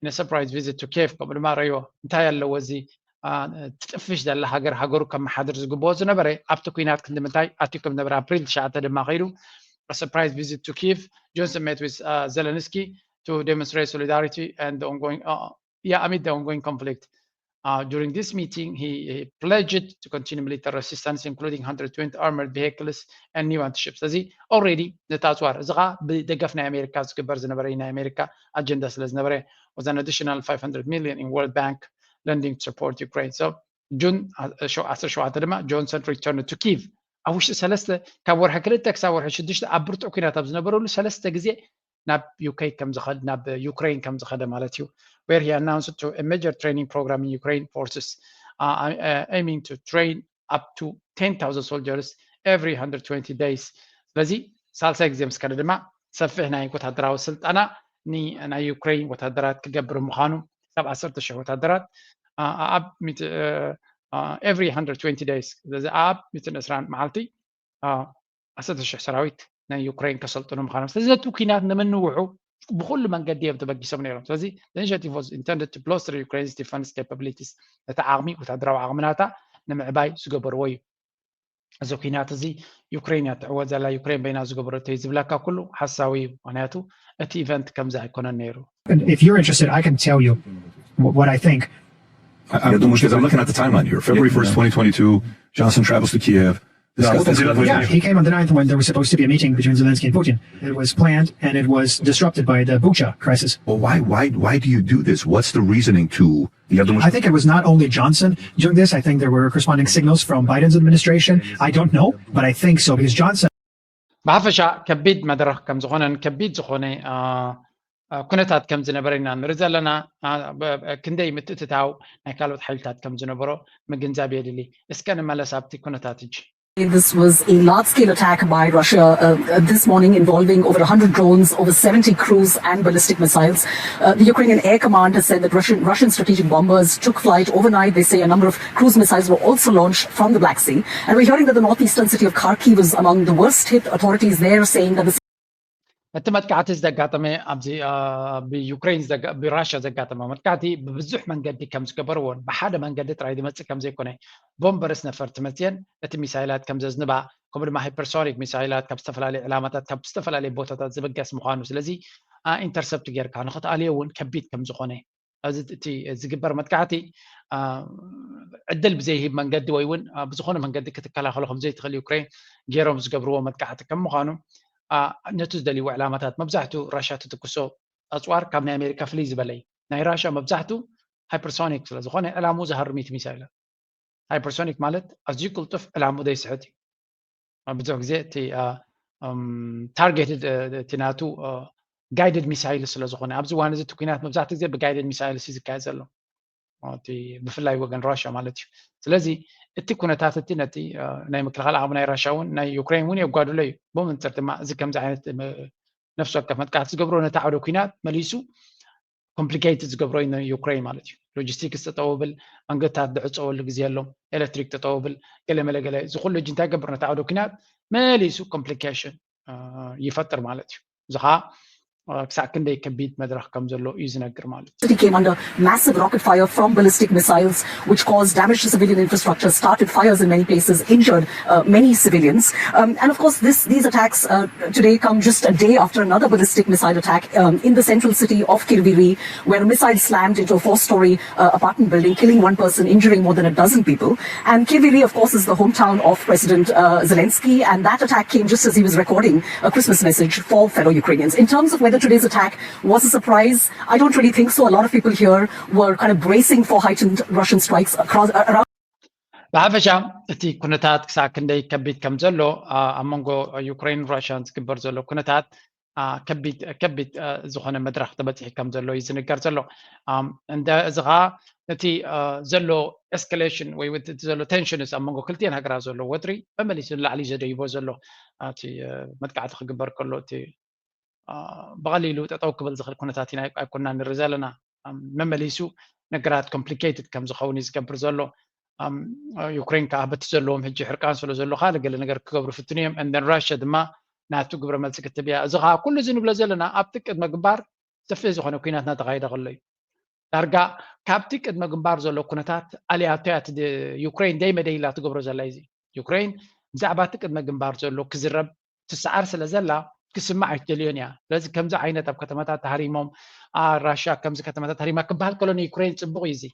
in a surprise visit to Kyiv ከምኡ ድማ ረዮ እንታይ ኣለዎ እዚ ትጥፍሽ ዘላ ሃገር ሃገሩ ከመሓድር ዝግብኦ ዝነበረ ኣብቲ ኩናት ክንዲ ምንታይ ኣትዩ ከም ዝነበረ ኣፕሪል ትሽዓተ ድማ ከይዱ surprise visit to Kyiv. Johnson met with uh, Zelensky to demonstrate solidarity and the ongoing uh, yeah, amid the ongoing conflict. Uh, during this meeting, he, he pledged to continue military assistance, including one hundred twenty armored vehicles and new anti-ship. ስለዚ already ነቲ ኣፅዋር እዚ ከዓ ብደገፍ ናይ ኣሜሪካ ዝግበር ዝነበረ ናይ ኣሜሪካ ኣጀንዳ ስለ ዝነበረ was an additional five hundred million in World Bank lending to support Ukraine. So ጁን ዓሰርተ ሸውዓተ ድማ ጆንሰን returned to Kyiv ኣብ ውሽጢ ሰለስተ ካብ ወርሒ ክልተ ክሳብ ወርሒ ሽዱሽተ ኣብ ብርቱዕ ኩናት ኣብ ዝነበረሉ ሰለስተ ግዜ ናብ ዩኬ ከም ዝኸድ ናብ ዩክሬን ከም ዝኸደ ማለት እዩ። Where he announced to a major training program in Ukraine forces uh, uh, aiming to train up to ten thousand soldiers every one hundred twenty days። ስለዚ ሳልሳይ ግዜ ምስ ከደ ድማ ሰፊሕ ናይ ወታደራዊ ስልጠና ን- ናይ ዩክሬን ወታደራት ክገብር ምዃኑ፣ ክሳብ ዓሰርተ ሽሕ ወታደራት ኣብ every one hundred twenty days፣ ስለዚ ኣብ ሚእትን ዕስራን መዓልቲ ዓሰርተ ሽሕ ሰራዊት ናይ ዩክሬን ከሰልጥኑ ምዃኖም። ስለዚ ነቲ ኩናት ንምንውሑ ብኩሉ መንገዲ እዮም ተበጊሶም ነይሮም። ስለዚ the initiative was intended to bolster Ukraine's defense capabilities፣ ነቲ ዓቕሚ፣ ወታደራዊ ዓቕሚ ናታ ንምዕባይ ዝገበርዎ እዩ። እዚ ኩናት እዚ ዩክሬን እያ ትዕወት ዘላ፣ ዩክሬን በይና ዝገበረቶ እዩ ዝብለካ ኩሉ ሓሳዊ እዩ። ምክንያቱ እቲ ኢቨንት ከምዚ ኣይኮነን ነይሩ። And if you're interested, I can tell you what, what I think. I, I'm, I'm looking at the timeline here. February first, twenty twenty-two, Johnson travels to Kiev. Discusses Yeah, he came on the ninth when there was supposed to be a meeting between Zelensky and Putin. It was planned and it was disrupted by the Bucha crisis. Well, why, why, why do you do this? What's the reasoning to I think it was not only Johnson doing this. I think there were corresponding signals from Biden's administration. I don't know, but I think so because Johnson. ብሓፈሻ ከቢድ መድረኽ ከም ዝኾነን ከቢድ ዝኾነ ኩነታት ከም ዝነበረ ኢና ንርኢ ዘለና። ክንደይ ምትእትታው ናይ ካልኦት ሓይልታት ከም ዝነበሮ ምግንዛብ የድሊ። እስከ ንመለስ ኣብቲ ኩነታት እጂ። This was a large scale attack by Russia uh, this morning involving over one hundred drones, over seventy cruise and ballistic missiles. Uh, the Ukrainian Air Command has said that Russian, Russian strategic bombers took flight overnight. They say a number of cruise missiles were also launched from the Black Sea. And we're hearing that the northeastern city of Kharkiv was among the worst hit. Authorities there saying that the እቲ መጥቃዕቲ ዘጋጠመ ኣብዚ ብዩክሬን ብራሽያ ዘጋጠመ መጥቃዕቲ ብብዙሕ መንገዲ ከም ዝገበርዎን ብሓደ መንገዲ ጥራይ ዝመፅእ ከም ዘይኮነ፣ ቦምበርስ ነፈርቲ መፅየን እቲ ሚሳይላት ከም ዘዝንባ፣ ከምኡ ድማ ሃይፐርሶኒክ ሚሳይላት ካብ ዝተፈላለዩ ዕላማታት ካብ ዝተፈላለዩ ቦታታት ዝብገስ ምዃኑ፣ ስለዚ ኢንተርሰፕት ጌርካ ንክትኣልዮ እውን ከቢድ ከም ዝኾነ፣ እዚ እቲ ዝግበር መጥቃዕቲ ዕድል ብዘይህብ መንገዲ ወይ እውን ብዝኾነ መንገዲ ክትከላኸሎ ከም ዘይትኽእል ዩክሬን ገይሮም ዝገብርዎ መጥቃዕቲ ከም ምዃኑ፣ ነቲ ዝደልይዎ ዕላማታት መብዛሕትኡ ራሽያ ትትኩሶ ኣፅዋር ካብ ናይ ኣሜሪካ ፍልይ ዝበለ እዩ። ናይ ራሽያ መብዛሕትኡ ሃይፐርሶኒክ ስለ ዝኾነ ዕላምኡ ዝሃርም እዩ እቲ ሚሳይላት። ሃይፐርሶኒክ ማለት ኣዝዩ ቅልጡፍ ዕላምኡ ዘይስሕት እዩ። ብዙሕ ግዜ እቲ ታርጌትድ እቲ ናቱ ጋይድድ ሚሳይል ስለ ዝኾነ ኣብዚ እዋን እዚ እቲ ኩናት መብዛሕትኡ ግዜ ብጋይድድ ሚሳይል እዩ ዝካየድ ዘሎ። እቲ ብፍላይ ወገን ራሽያ ማለት እዩ። ስለዚ እቲ ኩነታት እቲ ነቲ ናይ ምክልኻል ዓቕሚ ናይ ራሽያ እውን ናይ ዩክሬን እውን የጓድሎ እዩ። ብመንፅር ድማ እዚ ከምዚ ዓይነት ነፍሲ ወከፍ መጥቃዕቲ ዝገብሮ ነቲ ዓውደ ኩናት መሊሱ ኮምፕሊኬትድ ዝገብሮ እዩ ንዩክሬን ማለት እዩ። ሎጂስቲክስ ጠጠው ብል፣ መንገድታት ዝዕፀወሉ ግዜ ኣሎ፣ ኤሌክትሪክ ጠጠው ብል፣ ገለ መለ ገለ እዚ ኩሉ ሕጂ እንታይ ይገብር ነቲ ዓውደ ኩናት መሊሱ ኮምፕሊኬሽን ይፈጥር ማለት እዩ። እዚ ከዓ ክሳዕ ክንደይ ከቢድ መድረኽ ከም ዘሎ እዩ ዝነግር ማለት እዩ። City came under massive rocket fire from ballistic missiles, which caused damage to civilian infrastructure, started fires in many places, injured uh, many civilians. Um, and of course, this, these attacks uh, today come just a day after another ballistic missile attack um, in the central city of Kirviri, where a missile slammed into a four-story uh, apartment building, killing one person, injuring more than a dozen people. And Kirviri, of course, is the hometown of President uh, Zelensky, and that attack came just as he was recording a Christmas message for fellow Ukrainians. In terms of whether today's attack was a surprise, I don't really think so. A lot of people here were kind of bracing for heightened Russian strikes across, around. ብሓፈሻ እቲ ኩነታት ክሳብ ክንደይ ከቢድ ከም ዘሎ ኣብ መንጎ ዩክሬን ራሽያን ዝግበር ዘሎ ኩነታት ከቢድ ከቢድ ዝኾነ መድረኽ ተበፂሑ ከም ዘሎ እዩ ዝንገር ዘሎ። እዚ ከዓ እቲ ዘሎ ኤስካሌሽን ወይ እቲ ዘሎ ቴንሽንስ ኣብ መንጎ ክልቲኤን ሃገራት ዘሎ ወጥሪ መመሊሱ ንላዕሊ ዘደይቦ ዘሎ እቲ መጥቃዕቲ ክግበር ከሎ እቲ ብቐሊሉ ጠጠው ክብል ዝኽእል ኩነታት ኢና ኣይኮና ንርኢ ዘለና። መመሊሱ ነገራት ኮምፕሊኬትድ ከም ዝኸውን እዩ ዝገብር ዘሎ። ዩክሬን ከዓ በቲ ዘለዎም ሕጂ ሕርቃን ስለ ዘሎ ካልእ ገለ ነገር ክገብሩ ፍትኑ እዮም። እንደን ራሽያ ድማ ናቱ ግብረ መልሲ ክትብ እያ። እዚ ከዓ ኩሉ እዚ ንብሎ ዘለና ኣብቲ ቅድመ ግንባር ሰፊሕ ዝኾነ ኩናት እናተኻየደ ከሎ እዩ። ዳርጋ ካብቲ ቅድመ ግንባር ዘሎ ኩነታት ኣልያቶ እያ ዩክሬን ደይመደይ ኢላ ትገብሮ ዘላ እዩ። ዩክሬን ብዛዕባ እቲ ቅድመ ግንባር ዘሎ ክዝረብ ትሰዓር ስለ ዘላ ክስማዕ ኣይትደልዮን እያ። ስለዚ ከምዚ ዓይነት ኣብ ከተማታት ተሃሪሞም ራሽያ ከምዚ ከተማታት ተሃሪማ ክበሃል ከሎ ንዩክሬን ፅቡቕ እዩ። እዚ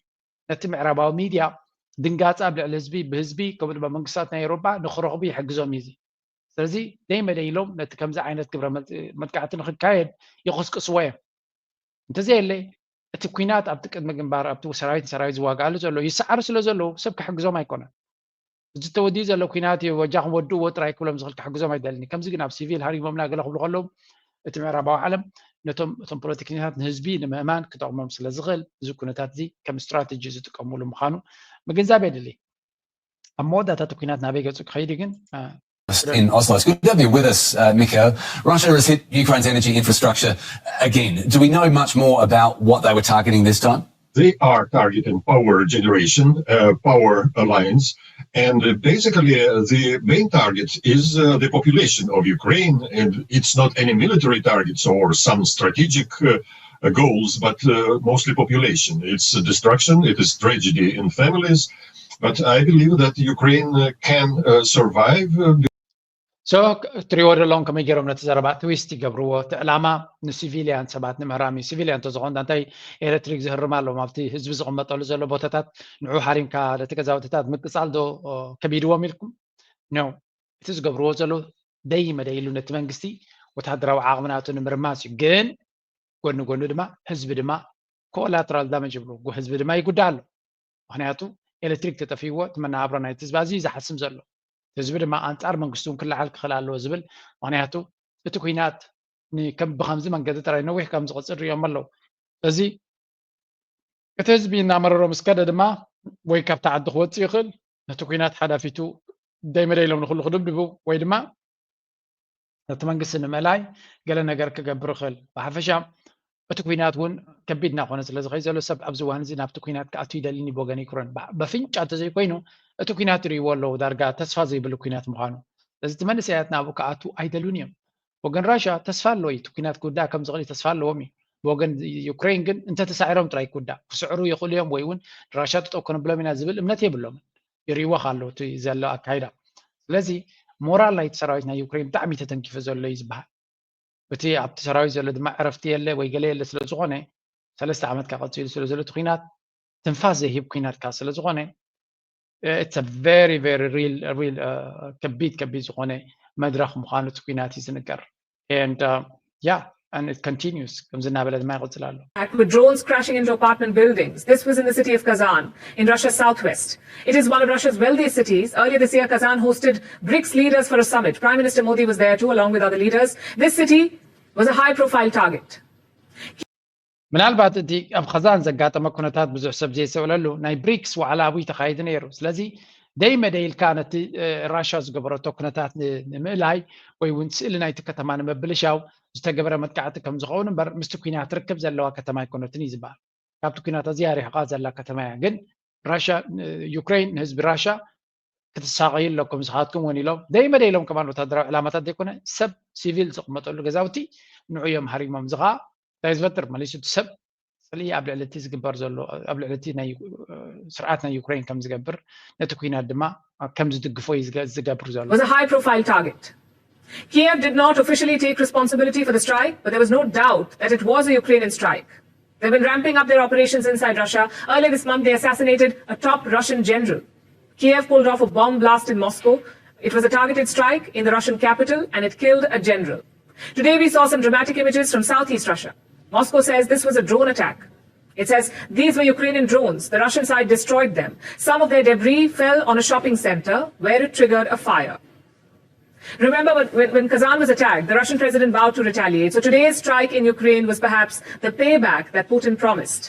ነቲ ምዕራባዊ ሚድያ ድንጋፂ ኣብ ልዕሊ ህዝቢ ብህዝቢ ከምኡ ድማ መንግስታት ናይ ኤውሮጳ ንክረኽቡ ይሕግዞም እዩ። እዚ ስለዚ ደይመደይ ኢሎም ነቲ ከምዚ ዓይነት ግብረ መጥቃዕቲ ንክካየድ ይቕስቅስዎ እዮም። እንተዘየለ እቲ ኩናት ኣብቲ ቅድሚ ግንባር ኣብቲ ሰራዊት ንሰራዊት ዝዋግኣሉ ዘሎ ይሰዓሩ ስለ ዘለዉ ሰብ ክሕግዞም ኣይኮነን። እዚ ተወዲኡ ዘሎ ኩናት እዩ በጃኹም ወድእዎ ጥራይ ክብሎም ዝኽእል ክሕግዞም ኣይደልን። ከምዚ ግን ኣብ ሲቪል ሃሪሞምና ገለ ክብሉ ከለዉ እቲ ምዕራባዊ ዓለም ነቶም እቶም ፖለቲከኛታት ንህዝቢ ንምእማን ክጠቕሞም ስለ ዝኽእል እዚ ኩነታት እዚ ከም ስትራተጂ ዝጥቀምሉ ምዃኑ ምግንዛብ የድሊ። ኣብ መወዳእታ እቲ ኩናት ናበይ ገጹ ክኸይድ ግን in Oslo. It's good to have you with us, uh, Mikko. Russia has hit Ukraine's energy infrastructure again. Do we know much more about what they were targeting this time? They are targeting power generation, uh, power lines, and uh, basically uh, the main target is uh, the population of Ukraine. And it's not any military targets or some strategic uh, uh, goals, but uh, mostly population. It's destruction, it is tragedy in families. But I believe that Ukraine uh, can uh, survive. Uh, so ትሪዎ ዘለዎም ከመይ ገይሮም ነቲ ዘረባ ትዊስት ይገብርዎ? እቲ ዕላማ ንሲቪልያን ሰባት ንምህራም እዩ። ሲቪልያን እንተዝኾን እንታይ ኤሌክትሪክ ዝህርም ኣለዎም ኣብቲ ህዝቢ ዝቕመጠሉ ዘሎ ቦታታት ንዑ ሃሪምካ ነቲ ገዛውትታት ምቅፃል ዶ ከቢድዎም ኢልኩም? ኖ፣ እቲ ዝገብርዎ ዘለዉ ደይ መደይ ኢሉ ነቲ መንግስቲ ወታደራዊ ዓቕሚ ናቱ ንምርማስ እዩ። ግን ጎኒ ጎኒ ድማ ህዝቢ ድማ ኮላትራል ዳመጅ ይብሉ፣ ህዝቢ ድማ ይጉዳእ ኣሎ። ምክንያቱ ኤሌክትሪክ ተጠፊዎ እቲ መነባብሮ ናይቲ ህዝቢ ኣዝዩ ዝሓስም ዘሎ፣ ህዝቢ ድማ ኣንፃር መንግስቲ እውን ክለዓል ክኽእል ኣለዎ ዝብል። ምክንያቱ እቲ ኩናት ብከምዚ መንገዲ ጥራይ ነዊሕ ከም ዝቕፅል ሪኦም ኣለዉ። እዚ እቲ ህዝቢ እናመረሮ ምስ ከደ ድማ ወይ ካብቲ ዓዲ ክወፅእ ይኽእል፣ ነቲ ኩናት ሓዳፊቱ ደይመደይ ኢሎም ንክሉ ክድብድቡ ወይ ድማ ነቲ መንግስቲ ንምእላይ ገለ ነገር ክገብር ይኽእል። ብሓፈሻ እቲ ኩናት እውን ከቢድ እናኾነ ስለ ዝኸይ ዘሎ ሰብ ኣብዚ እዋን እዚ ናብቲ ኩናት ክኣቱ ይደልን ብወገን ዩክሬን በፍንጫ እንተዘይኮይኑ እቲ ኩናት ይርእይዎ ኣለዉ ዳርጋ ተስፋ ዘይብሉ ኩናት ምዃኑ። ስለዚ እቲ መንእሰያት ናብኡ ክኣቱ ኣይደሉን እዮም። ወገን ራሻ ተስፋ ኣለዎ እዩ። እቲ ኩናት ክውዳእ ከም ዝኽእል ተስፋ ኣለዎም እዩ። ብወገን ዩክሬን ግን እንተተሳዒሮም ጥራይ ክውዳእ ክስዕሩ ይኽእሉ እዮም ወይ እውን ራሻ ጥጠው ከነብሎም ኢና ዝብል እምነት የብሎምን። ይርእይዎ ኣለዉ እቲ ዘሎ ኣካይዳ። ስለዚ ሞራል ናይቲ ሰራዊት ናይ ዩክሬን ብጣዕሚ ተተንኪፉ ዘሎ እዩ ዝበሃል። እቲ ኣብቲ ሰራዊት ዘሎ ድማ ዕረፍቲ የለ ወይ ገለ የለ ስለ ዝኾነ ሰለስተ ዓመት ካቐፂሉ ስለ ዘሎ እቲ ኩናት ትንፋስ ዘይህብ ኩናት ካ ስለ ዝኾነ it's a very very real real ከቢድ ከቢድ ዝኾነ መድረኽ ምዃኑ እቲ ኩናት እዩ ዝንገር። And uh, yeah, and it continues ከምዚ እናበለ ድማ ይቕፅል ኣሎ። With drones crashing into apartment buildings. This was in the city of Kazan, in Russia's southwest. It is one of Russia's wealthiest cities. Earlier this year, Kazan hosted BRICS leaders for a summit. Prime Minister Modi was there too, along with other leaders. This city was a high profile target. ምናልባት እቲ ኣብ ኸዛን ዘጋጠመ ኩነታት ብዙሕ ሰብ ዘይሰብለሉ ናይ ብሪክስ ዋዕላ ኣብይ ተኻይዱ ነይሩ። ስለዚ ደይ መደይ ኢልካ ነቲ ራሻ ዝገበረቶ ኩነታት ንምእላይ ወይ እውን ስእሊ ናይቲ ከተማ ንምብልሻው ዝተገበረ መጥቃዕቲ ከም ዝኸውን እምበር ምስቲ ኩናት ርክብ ዘለዋ ከተማ ኣይኮነትን እዩ ዝበሃል። ካብቲ ኩናት ኣዝያ ሪሕቓ ዘላ ከተማ እያ። ግን ራሻ ዩክሬን ንህዝቢ ራሻ ክትሳቐዩ ኣለኩም ንስኻትኩም እውን ኢሎም ደይ መደይ ኢሎም ከማን ወታደራዊ ዕላማታት ዘይኮነ ሰብ ሲቪል ዝቕመጠሉ ገዛውቲ ንዑ እዮም ሃሪሞም። እዚ ከዓ እንታይ ዝፈጥር መሊሱ እቲ ሰብ ፅልኢ ኣብ ልዕሊ እቲ ዝግበር ዘሎ ኣብ ልዕሊ እቲ ናይ ስርዓት ናይ ዩክሬን ከም ዝገብር ነቲ ኩናት ድማ ከም ዝድግፎ እዩ ዝገብር ዘሎ። Was a high profile target. Kiev did not officially take responsibility for the strike, but there was no doubt that it was a Ukrainian strike. They've been ramping up their operations inside Russia. Earlier this month, they assassinated a top Russian general. Kiev pulled off a bomb blast in Moscow. It was a targeted strike in the Russian capital, and it killed a general. Today, we saw some dramatic images from southeast Russia. Moscow says this was a drone attack. It says these were Ukrainian drones. The Russian side destroyed them. Some of their debris fell on a shopping center where it triggered a fire. Remember when, when Kazan was attacked, the Russian president vowed to retaliate. So today's strike in Ukraine was perhaps the payback that Putin promised.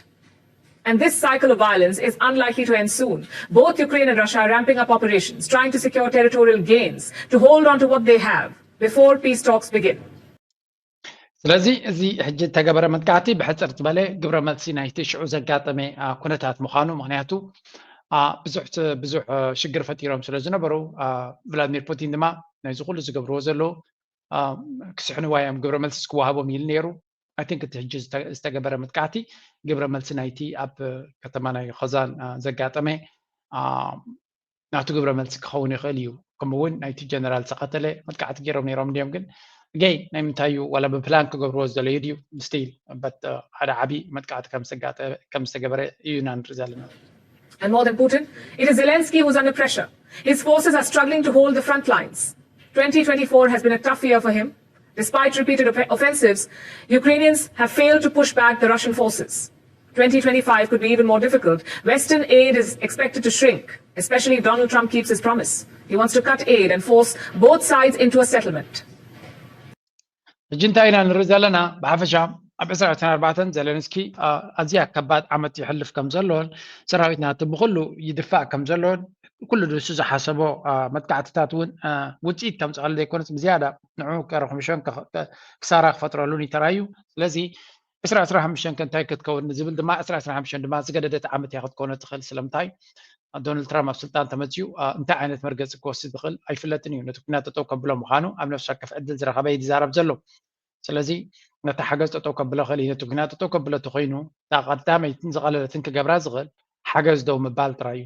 And this cycle of violence is unlikely to end soon. Both Ukraine and Russia are ramping up operations, trying to secure territorial gains, to hold on to what they have before peace talks begin. ስለዚ እዚ ሕጂ እተገበረ መጥቃዕቲ ብሕፅር ዝበለ ግብረ መልሲ ናይቲ ሽዑ ዘጋጠመ ኩነታት ምዃኑ፣ ምክንያቱ ብዙሕ ብዙሕ ሽግር ፈጢሮም ስለ ዝነበሩ፣ ቭላድሚር ፑቲን ድማ ናይዚ ኩሉ ዝገብርዎ ዘለዉ ክስሕንዋ እዮም፣ ግብረ መልሲ ክወሃቦም ኢሉ ነይሩ። I think እቲ ሕጂ ዝተገበረ መጥቃዕቲ ግብረ መልሲ ናይቲ ኣብ ከተማ ናይ ኸዛን ዘጋጠመ ናቱ ግብረ መልሲ ክኸውን ይኽእል እዩ። ከምኡ እውን ናይቲ ጀነራል ዝተኸተለ መጥቃዕቲ ገይሮም ነይሮም እንዲዮም። ግን ገይ ናይ ምንታይ እዩ ዋላ ብፕላን ክገብርዎ ዝደለዩ ድዩ? ስቲል በት ሓደ ዓብዪ መጥቃዕቲ ከም ዝተገበረ እዩ ኢና ንርኢ ዘለና። And more than Putin, it is Zelensky who's under pressure. His forces are struggling to hold the front lines. twenty twenty-four has been a tough year for him. Despite repeated offensives, Ukrainians have failed to push back the Russian forces. twenty twenty-five could be even more difficult. Western aid is expected to shrink, especially if Donald Trump keeps his promise. He wants to cut aid and force both sides into a settlement. ሕጂ እንታይ ኢና ንርኢ ዘለና? ብሓፈሻ ኣብ ዕስራ ዕስራን ኣርባዕተን ዘለንስኪ ኣዝያ ከባድ ዓመት ይሕልፍ ከም ዘሎን ሰራዊት ናቱ ብኩሉ ይድፋእ ከም ዘሎን ኩሉ ንሱ ዝሓሰቦ መጥቃዕትታት እውን ውፅኢት ከምፅኣሉ ዘይኮነስ ብዝያዳ ንዑ ከረኽምሾን ክሳራ ክፈጥረሉን ይተራዩ። ስለዚ ዕስራ ዕስራ ሓሙሽተ እንታይ ክትከውን ዝብል ድማ ዕስራ ዕስራ ሓሙሽተ ድማ ዝገደደት ዓመት እያ ክትከውነ ትኽእል። ስለምንታይ ዶናልድ ትራምፕ ኣብ ስልጣን ተመፅኡ እንታይ ዓይነት መርገፂ ክወስድ ዝኽእል ኣይፍለጥን እዩ። ነቲ ኩናት ጠጠው ከብሎ ምዃኑ ኣብ ነፍሲ ወከፍ ዕድል ዝረኸበ እዩ ዝዛረብ ዘሎ። ስለዚ ነቲ ሓገዝ ጠጠው ከብሎ ክእል እዩ። ነቲ ኩናት ጠጠው ከብሎ ተኮይኑ እታ ቀዳመይትን ዝቐለለትን ክገብራ ዝኽእል ሓገዝ ደው ምባል ጥራይ እዩ።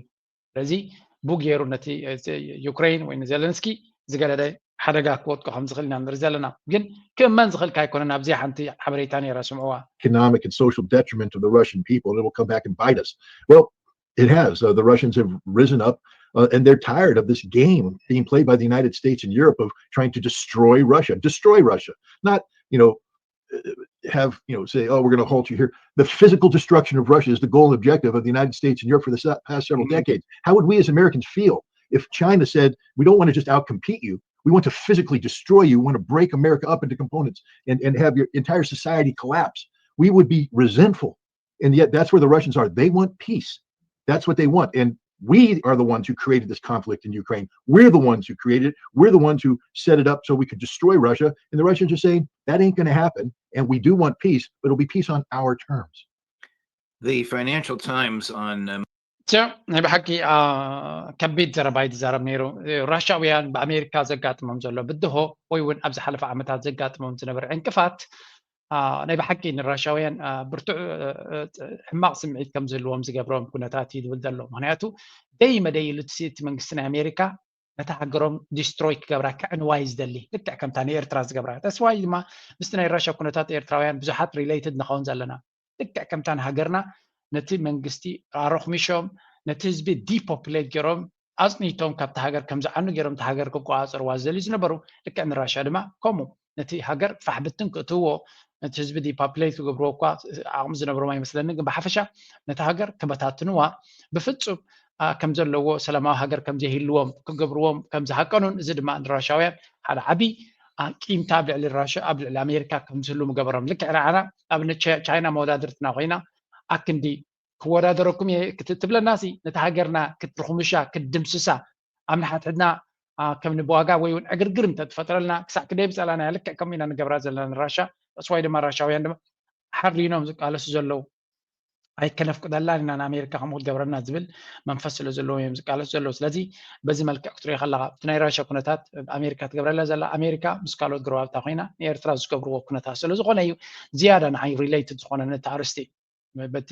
ስለዚ ቡ ገይሩ ነቲ ዩክሬን ወይ ንዘለንስኪ ዝገለደ ሓደጋ ክወጥቆ ከም ዝኽእል ኢና ንርኢ ዘለና። ግን ክእመን ዝኽእል ካይኮነን ኣብዚኣ ሓንቲ ሓበሬታ ነይራ ስምዕዋ። economic and social detriment of the Russian people, and it will come back and bite us. Well, it has. Uh, the Russians have risen up, uh, and they're tired of this game being played by the United States and Europe of trying to destroy Russia, destroy Russia, not, you know, uh, have, you know, say, oh, we're going to halt you here. The physical destruction of Russia is the goal and objective of the United States and Europe for the past several mm-hmm. decades. How would we as Americans feel if China said, we don't want to just outcompete you, we want to physically destroy you, we want to break America up into components and, and have your entire society collapse? We would be resentful. And yet that's where the Russians are. They want peace. That's what they want. And we are the ones who created this conflict in Ukraine. We're the ones who created it. We're the ones who set it up so we could destroy Russia. And the Russians are saying, that ain't going to happen. And we do want peace, but it'll be peace on our terms. The Financial Times on um, ናይ ብሓቂ ከቢድ ዘረባ እዩ ዝዛረብ ነይሩ። ራሻውያን ብኣሜሪካ ዘጋጥሞም ዘሎ ብድሆ ወይ እውን ኣብ ዝሓለፈ ዓመታት ዘጋጥሞም ዝነበረ ዕንቅፋት ናይ ብሓቂ ንራሻውያን ብርቱዕ ሕማቕ ስምዒት ከም ዝህልዎም ዝገብሮም ኩነታት እዩ ዝብል ዘሎ። ምክንያቱ ደይ መደይ ኢሉ እቲ መንግስቲ ናይ ኣሜሪካ ነታ ሃገሮም ዲስትሮይ ክገብራ ክዕንዋ እዩ ዝደሊ። ልክዕ ከምታ ንኤርትራ ዝገብራ። ተስዋይ ድማ ምስቲ ናይ ራሻ ኩነታት ኤርትራውያን ብዙሓት ሪሌትድ ንኸውን ዘለና። ልክዕ ከምታ ንሃገርና ነቲ መንግስቲ ኣሮኽሚሾም ነቲ ህዝቢ ዲፖፕሌት ገይሮም ኣፅኒቶም ካብቲ ሃገር ከም ዝዓኑ ገይሮም እቲ ሃገር ክቆፃፀርዋ ዝደልዩ ዝነበሩ ልክዕ ንራሻ ድማ ከምኡ ነቲ ሃገር ፋሕብትን ክእትውዎ ነቲ ህዝቢ ዲፓፕሌት ክገብርዎ እኳ ዓቕሚ ዝነብሮም ኣይመስለንን። ግን ብሓፈሻ ነቲ ሃገር ክበታትንዋ ብፍፁም ከም ዘለዎ ሰላማዊ ሃገር ከም ዘይህልዎም ክገብርዎም ከም ዝሃቀኑን እዚ ድማ ንራሻውያን ሓደ ዓብዪ ቂምታ ኣብ ልዕሊ ራሻ ኣብ ልዕሊ ኣሜሪካ ከም ዝህሉ ምገበሮም። ልክዕ ንዓና ኣብነት ቻይና መወዳድርትና ኮይና ኣክንዲ ክወዳደረኩም እየ ክትብለና ሲ ነቲ ሃገርና ክትርኹምሻ ክትድምስሳ ኣብ ንሓትሕድና ከም ንብዋጋ ወይ እውን ዕግርግር እንተትፈጥረልና ክሳዕ ክደይ ብፀላና ልክዕ ከምኡ ኢና ንገብራ ዘለና ንራሻ። ተስዋይ ድማ ራሻውያን ድማ ሓሪኖም ዝቃለሱ ዘለዉ ኣይከነፍቅደላን ኢና ንኣሜሪካ ከምኡ ክትገብረና ዝብል መንፈስ ስለ ዘለዎም እዮም ዝቃለሱ ዘለዉ። ስለዚ በዚ መልክዕ ክትሪኦ ከለካ እቲ ናይ ራሻ ኩነታት ኣሜሪካ ትገብረላ ዘላ ኣሜሪካ ምስ ካልኦት ጎረባብታ ኮይና ንኤርትራ ዝገብርዎ ኩነታት ስለ ዝኾነ እዩ ዝያዳ ንዓይ ሪሌትድ ዝኾነ ነቲ ኣርስቲ። በቲ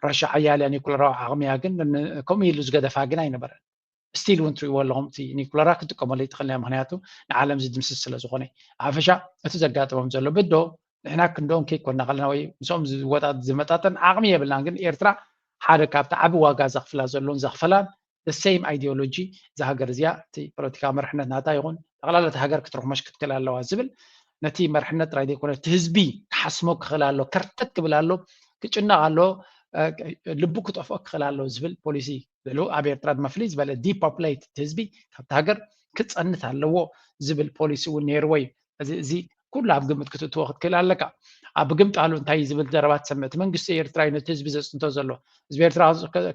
ራሻ ሓያል እያ ኒኩለራዊ ዓቕሚ እያ ግን ከምኡ ኢሉ ዝገደፋ ግን ኣይነበረን። ስቲል እውን ትሪእዎ ኣለኹም እቲ ኒኩለራ ክትጥቀመሉ ይትኽእል እያ ምክንያቱ ንዓለም ዝድምስስ ስለ ዝኾነ። ሓፈሻ እቲ ዘጋጥሞም ዘሎ ብዶ ንሕና ክንዶም ከይኮና ከለና ወይ ምስኦም ዝወጣ ዝመጣጠን ዓቕሚ የብልናን። ግን ኤርትራ ሓደ ካብቲ ዓቢ ዋጋ ዘኽፍላ ዘሎን ዘኽፈላን ሴም ኣይዲዮሎጂ እዛ ሃገር እዚኣ እቲ ፖለቲካዊ መርሕነት ናታ ይኹን ጠቕላላ እቲ ሃገር ክትርኽመሽ ክትክእል ኣለዋ ዝብል ነቲ መርሕነት ጥራይ ዘይኮነ እቲ ህዝቢ ክሓስሞ ክኽእል ኣሎ፣ ከርተት ክብል ኣሎ፣ ክጭነቕ ኣሎ፣ ልቡ ክጠፍኦ ክኽእል ኣሎ ዝብል ፖሊሲ ዘለዉ ኣብ ኤርትራ ድማ ፍልይ ዝበለ ዲፖፕሌት እቲ ህዝቢ ካብቲ ሃገር ክፀንት ኣለዎ ዝብል ፖሊሲ እውን ነይርዎ እዩ። እዚ እዚ ኩሉ ኣብ ግምት ክትእትዎ ክትክእል ኣለካ። ኣብ ግምጣሉ እንታይ ዝብል ዘረባ ትሰምዕ? እቲ መንግስቲ ኤርትራ እዩ ነቲ ህዝቢ ዘፅንቶ ዘሎ። ህዝቢ ኤርትራ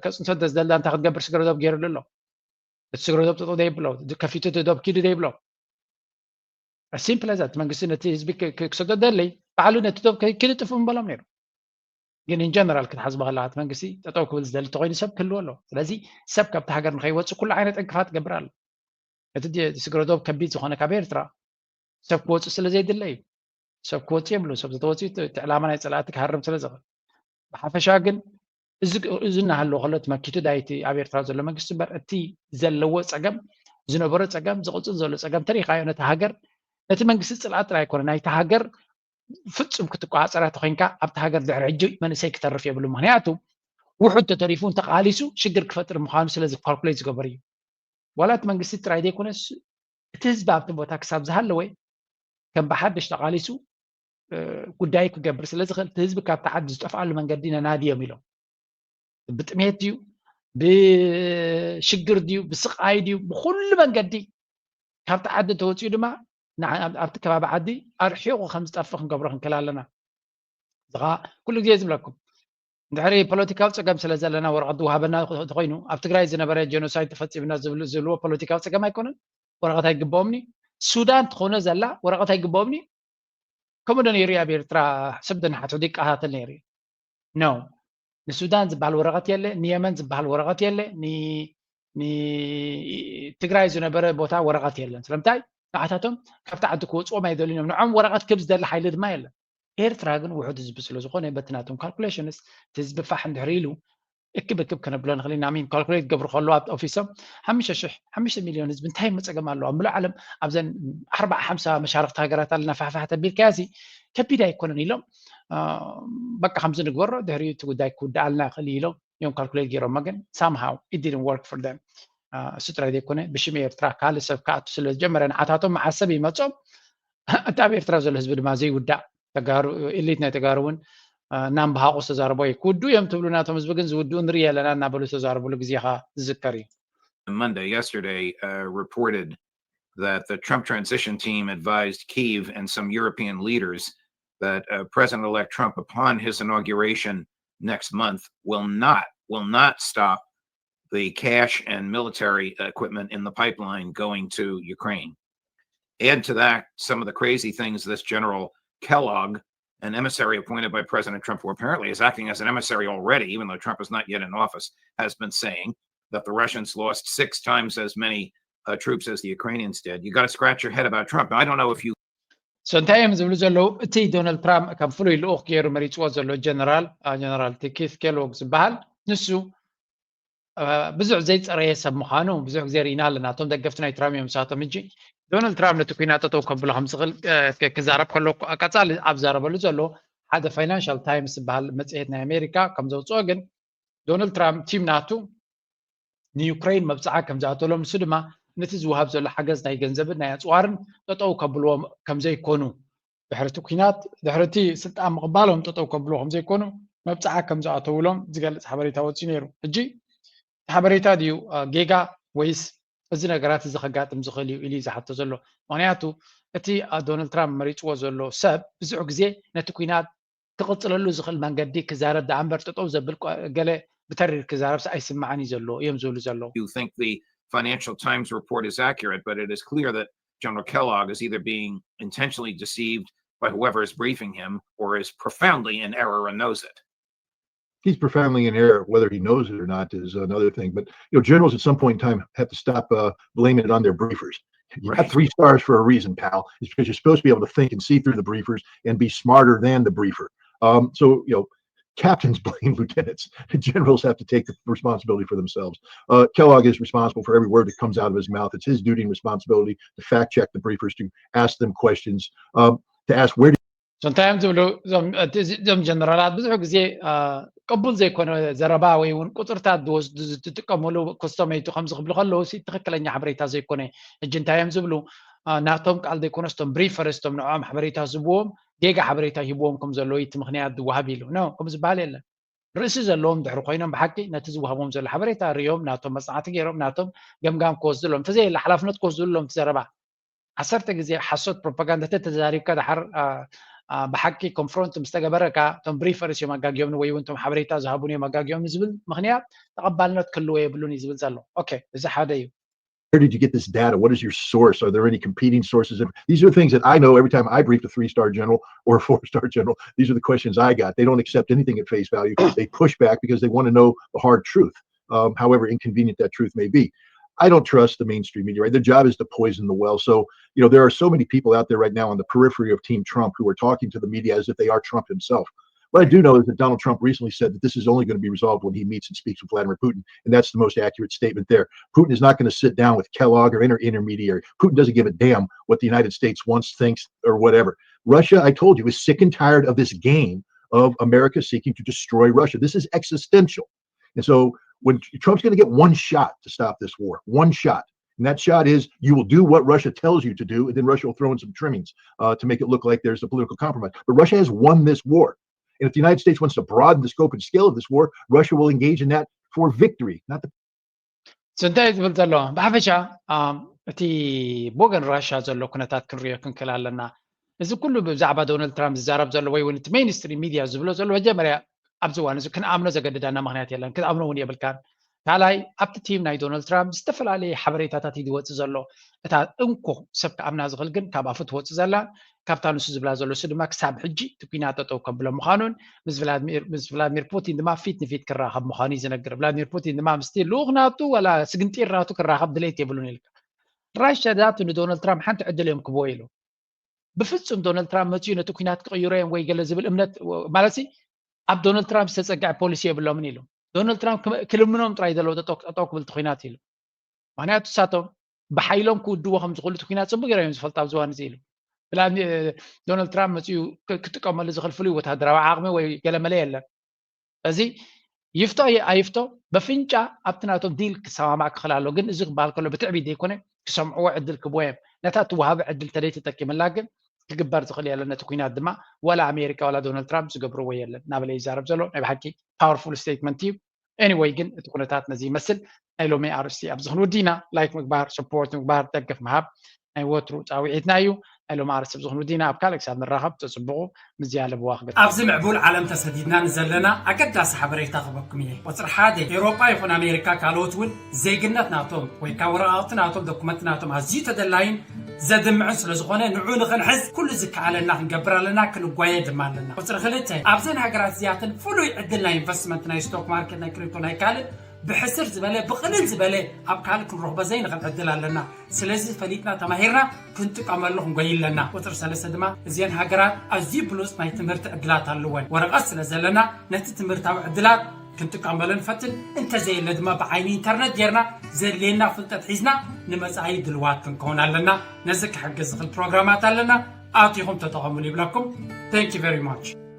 ከፅንቶ እንተዝደላ እንታይ ክትገብር ስግረ ዶብ ገይሩሉ ኣሎ? እቲ ስግረ ዶብ ጠጠው ዘይብሎ ከፊቱ እቲ ዶብ ኪዱ ዘይብሎ ሲምፕል ዘት መንግስቲ ነቲ ህዝቢ ክሰዶ ደለይ ባዕሉ ነቲ ዶብ ክልጥፉ ምበሎም ነይሩ። ግን ኢንጀነራል ክትሓስቦ ከለካ እቲ መንግስቲ ጠጠው ክብል ዝደሊ ተኮይኑ ሰብ ክህልዎ ኣለዎ። ስለዚ ሰብ ካብቲ ሃገር ንከይወፅእ ኩሉ ዓይነት ዕንቅፋት ትገብር ኣሎ። እቲ ስግረ ዶብ ከቢድ ዝኾነ ካብ ኤርትራ ሰብ ክወፅእ ስለ ዘይድለ እዩ። ሰብ ክወፅእ የብሉ። ሰብ ዝተወፅኡ እቲ ዕላማ ናይ ፀላእቲ ክሃርም ስለ ዝኽእል ብሓፈሻ ግን እዚ እናሃለዎ ከሎ እቲ መኪቱ ዳይቲ ኣብ ኤርትራ ዘሎ መንግስቲ እምበር እቲ ዘለዎ ፀገም ዝነበሮ ፀገም ዝቕፅል ዘሎ ፀገም ተሪኢኻዮ ነቲ ሃገር ነቲ መንግስቲ ፅልኣት ጥራይ ኣይኮነ ናይቲ ሃገር ፍፁም ክትቆፃፀራ ተኮይንካ ኣብቲ ሃገር ድሕሪ ሕጂ መንእሰይ ክተርፍ የብሉ። ምክንያቱ ውሑድ ተተሪፉ እንተቃሊሱ ሽግር ክፈጥር ምዃኑ ስለዚ ካልኩሌት ዝገበር እዩ። ዋላ እቲ መንግስቲ ጥራይ ዘይኮነስ እቲ ህዝቢ ኣብቲ ቦታ ክሳብ ዝሃለወ ከም ብሓድሽ ተቃሊሱ ጉዳይ ክገብር ስለ ዝኽእል እቲ ህዝቢ ካብቲ ዓዲ ዝጠፍኣሉ መንገዲ ነናድዮም ኢሎም። ብጥሜት ድዩ ብሽግር ድዩ ብስቃይ ድዩ ብኩሉ መንገዲ ካብቲ ዓዲ እንተወፂኡ ድማ ኣብቲ ከባቢ ዓዲ ኣርሒቑ ከም ዝጠፍእ ክንገብሮ ክንክእል ኣለና። እዚ ከዓ ኩሉ ግዜ ዝብለኩም እንድሕሪ ፖለቲካዊ ፀገም ስለ ዘለና ወረቐት ዝወሃበና እንተኮይኑ፣ ኣብ ትግራይ ዝነበረ ጀኖሳይድ ተፈፂምና ዝብሉ ዝብልዎ ፖለቲካዊ ፀገም ኣይኮነን። ወረቐት ኣይግብኦምኒ። ሱዳን ትኾነ ዘላ ወረቐት ኣይግብኦምኒ። ከምኡ ዶ ነይሩ ኣብ ኤርትራ? ሰብ ዶ ንሓትሕዱ ይቀታተል ነይሩ? ኖ። ንሱዳን ዝበሃል ወረቐት የለ፣ ንየመን ዝበሃል ወረቐት የለ፣ ንትግራይ ዝነበረ ቦታ ወረቐት የለን። ስለምንታይ? ንዓታቶም ካብቲ ዓዲ ክወፅዎም ኣይደልዩን እዮም። ንዖም ወረቐት ክብ ዝደሊ ሓይሊ ድማ የለን። ኤርትራ ግን ውሑድ ህዝቢ ስለ ዝኾነ፣ በቲ ናቶም ካልኩሌሽንስ እቲ ህዝቢ ፋሕ እንድሕር ኢሉ፣ እክብ እክብ ከነብሎ ንኽእል ኢና። ሚን ካልኩሌት ገብሩ ከሎ ኣብ ኦፊሶም ሓሙሽተ ሽሕ ሓሙሽተ ሚልዮን ህዝቢ እንታይ መፀገም ኣለዎ? ኣብ ምሉእ ዓለም ኣብዘን ኣርባዓ ሓምሳ መሻርክቲ ሃገራት ኣለና ፋሕፋሕ ተቢልካያ ሲ ከቢድ ኣይኮነን ኢሎም፣ በቃ ከምዚ ንግበሮ ድሕሪኡ እቲ ጉዳይ ክውድኣልና ይኽእል ኢሎም እዮም ካልኩሌት ገይሮሞ። ግን ሳምሃው ኢት ዲድን ወርክ ፎር ደም። እሱ ጥራይ ዘይኮነ ብሽም ኤርትራ ካልእ ሰብ ክኣቱ ስለ ዝጀመረ ንዓታቶም መዓሰብ ይመፆም። እቲ ኣብ ኤርትራ ዘሎ ህዝቢ ድማ ዘይውዳእ ተጋሩ ኢሊት ናይ ተጋሩ እውን እናንበሃቑ ዝተዛረቦ እዩ። ክውድኡ እዮም ትብሉ ናቶም ህዝቢ ግን ዝውድኡ ንርኢ ኣለና እናበሉ ዝተዛረብሉ ግዜኻ ዝዝከር እዩ። Monday, yesterday, uh, reported that the Trump transition team advised Kyiv and some European leaders that uh, President-elect Trump, upon his inauguration next month, will not will not stop the cash and military equipment in the pipeline going to Ukraine. Add to that some of the crazy things this General Kellogg, an emissary appointed by President Trump, who apparently is acting as an emissary already, even though Trump is not yet in office, has been saying that the Russians lost six times as many uh, troops as the Ukrainians did. You got to scratch your head about Trump. Now, I don't know if you So እንታይ እዮም ዝብሉ ዘለዉ? እቲ ዶናልድ ትራምፕ ከም ፍሉይ ልኡኽ ገይሩ መሪፅዎ ዘሎ ጀነራል ጀነራል ኪት ኬሎግ ዝበሃል ንሱ ብዙሕ ዘይፀረየ ሰብ ምዃኑ ብዙሕ ግዜ ርኢና ኣለና። እቶም ደገፍቲ ናይ ትራምፕ እዮም ንሳቶም። ሕጂ ዶናልድ ትራምፕ ነቲ ኲናት ጠጠው ከብሎ ከም ዝኽእል ክዛረብ ከሎ፣ ቀፃሊ ኣብ ዘረበሉ ዘሎ ሓደ ፋይናንሻል ታይምስ ዝበሃል መፅሄት ናይ ኣሜሪካ ከም ዘውፅኦ ግን ዶናልድ ትራምፕ ቲም ናቱ ንዩክሬን መብፅዓ ከም ዝኣተሎም፣ ንሱ ድማ ነቲ ዝወሃብ ዘሎ ሓገዝ ናይ ገንዘብን ናይ ኣፅዋርን ጠጠው ከብልዎ ከም ዘይኮኑ፣ ድሕሪ እቲ ኲናት ድሕሪ እቲ ስልጣን ምቕባሎም ጠጠው ከብልዎ ከም ዘይኮኑ፣ መብፅዓ ከም ዝኣተውሎም ዝገልፅ ሓበሬታ ወፂኡ ነይሩ። ሕጂ እቲ ሓበሬታ ድዩ ጌጋ ወይስ እዚ ነገራት እዚ ከጋጥም ዝኽእል እዩ ኢሉ እዩ ዝሓቶ ዘሎ? ምኽንያቱ እቲ ዶናልድ ትራምፕ መሪፅዎ ዘሎ ሰብ ብዙሕ ግዜ ነቲ ኲናት ክቕፅለሉ ዝኽእል መንገዲ ክዛረብ ደኣ እምበር ጠጠው ዘብል ገለ ብተሪር ክዛረብስ ኣይስማዕን እዩ ዘሎ እዮም ዝብሉ ዘለዉ። You think the Financial Times report is accurate, but it is clear that General Kellogg is either being intentionally deceived by whoever is briefing him or is profoundly in error and knows it. He's profoundly in error. Whether he knows it or not is another thing. But you know, generals at some point in time have to stop uh, blaming it on their briefers. You right. got three stars for a reason, pal. It's because you're supposed to be able to think and see through the briefers and be smarter than the briefer. Um, so you know, captains blame lieutenants. Generals have to take the responsibility for themselves. Uh, Kellogg is responsible for every word that comes out of his mouth. It's his duty and responsibility to fact check the briefers, to ask them questions, um, to ask where. እንታይ እዮም ዝብሉ እዞም ጀነራላት? ብዙሕ ግዜ ቅቡል ዘይኮነ ዘረባ ወይ እውን ቁፅርታት ዝወስዱ ዝጥቀምሉ ኮስተመይቱ ከምዚ ክብሉ ከለዉ ትክክለኛ ሓበሬታ ዘይኮነ። ሕጂ እንታይ እዮም ዝብሉ? ናቶም ቃል ዘይኮነስ እቶም ብሪፈርስ እቶም ንዕኦም ሓበሬታ ዝህብዎም ጌጋ ሓበሬታ ይህብዎም ከም ዘለዉ እቲ ምኽንያት ዝወሃብ ኢሉ ኖ ከም ዝበሃል የለን። ርእሲ ዘለዎም ድሕሪ ኮይኖም ብሓቂ ነቲ ዝወሃቦም ዘሎ ሓበሬታ ሪኦም ናቶም መፅናዕቲ ገይሮም ናቶም ገምጋም ክወስድሎም እንተዘየለ ሓላፍነት ክወስድሎም እቲ ዘረባ ዓሰርተ ግዜ ሓሶት ፕሮፓጋንዳ ተተዛሪብካ ድሓር ብሓቂ ኮንፍሮንት ምስ ተገበረ ከኣ እቶም ብሪፈርስ እዮም ኣጋጊዮምኒ ወይ እውን እቶም ሓበሬታ ዝሃቡኒ እዮም ኣጋጊዮምኒ ዝብል ምኽንያት ተቐባልነት ክህልዎ የብሉን እዩ ዝብል ዘሎ። ኦኬ፣ እዚ ሓደ እዩ። Where did you get this data? What is your source? Are there any competing sources? These are things that I know every time I brief a three-star general or a four-star general. These are the questions I got. They don't accept anything at face value. They push back because they want to know the hard truth, um, however inconvenient that truth may be. I don't trust the mainstream media, right? Their job is to poison the well. So, you know, there are so many people out there right now on the periphery of Team Trump who are talking to the media as if they are Trump himself. What I do know is that Donald Trump recently said that this is only going to be resolved when he meets and speaks with Vladimir Putin, and that's the most accurate statement there. Putin is not going to sit down with Kellogg or any intermediary. Putin doesn't give a damn what the United States wants, thinks, or whatever. Russia, I told you, is sick and tired of this game of America seeking to destroy Russia. This is existential. And so when Trump's going to get one shot to stop this war, one shot. And that shot is you will do what Russia tells you to do, and then Russia will throw in some trimmings uh, to make it look like there's a political compromise. But Russia has won this war. And if the United States wants to broaden the scope and scale of this war, Russia will engage in that for victory, not the እንታይ ዝብል ዘሎ ብሓፈሻ እቲ ብወገን ራሻ ዘሎ ኩነታት ክንሪኦ ክንክእል ኣለና። እዚ ኩሉ ብዛዕባ ዶናልድ ትራምፕ ዝዛረብ ዘሎ ወይ እውን እቲ ሜይንስትሪም ሚድያ ዝብሎ ዘሎ መጀመርያ ኣብዚ እዋን እዚ ክንኣምኖ ዘገድዳና ምክንያት የለን። ክትኣምኖ እውን የብልካን። ካልኣይ፣ ኣብቲ ቲም ናይ ዶናልድ ትራምፕ ዝተፈላለየ ሓበሬታታት እዩ ዝወፅእ ዘሎ። እታ እንኮ ሰብ ክኣምና ዝኽእል ግን ካብ ኣፉ ትወፅእ ዘላ፣ ካብታ ንሱ ዝብላ ዘሎ እሱ ድማ ክሳብ ሕጂ እቲ ኲናት ጠጠው ከብሎ ምዃኑን ምስ ቭላድሚር ፑቲን ድማ ፊት ንፊት ክራኸብ ምዃኑ እዩ ዝነግር። ቭላድሚር ፑቲን ድማ ምስቲ ልኡኽ ናቱ ዋላ ስግንጢር ናቱ ክራኸብ ድሌት የብሉን ኢልካ። ራሽያ ዳቱ ንዶናልድ ትራምፕ ሓንቲ ዕድል እዮም ክብዎ ኢሉ። ብፍጹም ዶናልድ ትራምፕ መፅኡ ነቲ ኲናት ክቕይሮ እዮም ወይ ገለ ዝብል እምነት ማለት ኣብ ዶናልድ ትራምፕ ዝተፀግዐ ፖሊሲ የብሎምን ኢሉ። ዶናልድ ትራምፕ ክልምኖም ጥራይ ዘለዎ ጠጠው ክብል ኲናት ኢሉ። ምክንያቱ ንሳቶም ብሓይሎም ክውድዎ ከም ዝኽእሉ እቲ ኲናት ፅቡቅ ገይሮም እዮም ዝፈልጡ ኣብዚ እዋን እዚ ኢሉ። ዶናልድ ትራምፕ መፅኡ ክጥቀመሉ ዝኽእል ፍሉይ ወታደራዊ ዓቕሚ ወይ ገለመለ የለን። እዚ ይፍቶ ኣይፍቶ በፍንጫ ኣብቲ ናቶም ዲል ክሰማማዕ ክኽእል ኣሎ። ግን እዚ ክበሃል ከሎ ብትዕቢት ዘይኮነ ክሰምዕዎ ዕድል ክብዎ እዮም። ነታ እትወሃበ ዕድል ተደይ ተጠቂምላ ግን ክግበር ዝኽእል የለን። ነቲ ኲናት ድማ ዋላ ኣሜሪካ ዋላ ዶናልድ ትራምፕ ዝገብርዎ የለን እናበለ ይዛረብ ዘሎ። ናይ ብሓቂ ፓወርፉል ስቴትመንት እዩ። ኤኒወይ ግን እቲ ኩነታት ነዚ ይመስል። ናይ ሎሚ ኣርእስቲ ኣብዚ ክንውዲ ኢና። ላይክ ምግባር፣ ሰፖርት ምግባር፣ ደገፍ ምሃብ ናይ ወትሩ ፃውዒትና እዩ። ናይ ሎሚ ኣርእስቲ ኣብዚ ክንውዲ ኢና። ኣብ ካልእ ክሳብ ንራኸብ ተፅብቑ። ምዝያ ለብዋ ክገ ኣብዚ ምዕቡል ዓለም ተሰዲድና ንዘለና ኣገዳሲ ሓበሬታ ክበኩም እየ። ቁፅሪ ሓደ፣ ኤውሮጳ ይኹን ኣሜሪካ ካልኦት እውን ዜግነት ናቶም ወይ ካብ ወረቓቕቲ ናቶም ዶኩመንት ናቶም ኣዝዩ ተደላይን ዘድምዕን ስለ ዝኾነ ንዑ ንኽንሕዝ ኩሉ ዝከኣለና ክንገብር ኣለና፣ ክንጓየ ድማ ኣለና። ቁፅሪ ክልተ፣ ኣብዘን ሃገራት እዚኣተን ፍሉይ ዕድል ናይ ኢንቨስትመንት ናይ ስቶክ ማርኬት ናይ ክሪፕቶ ናይ ካልእ ብሕስር ዝበለ ብቕልል ዝበለ ኣብ ካልእ ክንረኽቦ ዘይንኽእል ዕድል ኣለና። ስለዚ ፈሊጥና ተማሂርና ክንጥቀመሉ ክንጎይ ኣለና። ቁፅሪ ሰለስተ ድማ እዚአን ሃገራት ኣዝዩ ብሉፅ ናይ ትምህርቲ ዕድላት ኣለወን። ወረቐት ስለ ዘለና ነቲ ትምህርታዊ ዕድላት ክንጥቀመሉ ንፈትን፣ እንተዘየለ ድማ ብዓይኒ ኢንተርነት ጌርና ዘድልየና ፍልጠት ሒዝና ንመፃኢ ድልዋት ክንከውን ኣለና። ነዚ ክሕግዝ ዝኽእል ፕሮግራማት ኣለና፣ ኣቲኹም ተጠቐሙሉ ይብለኩም። Thank you very much።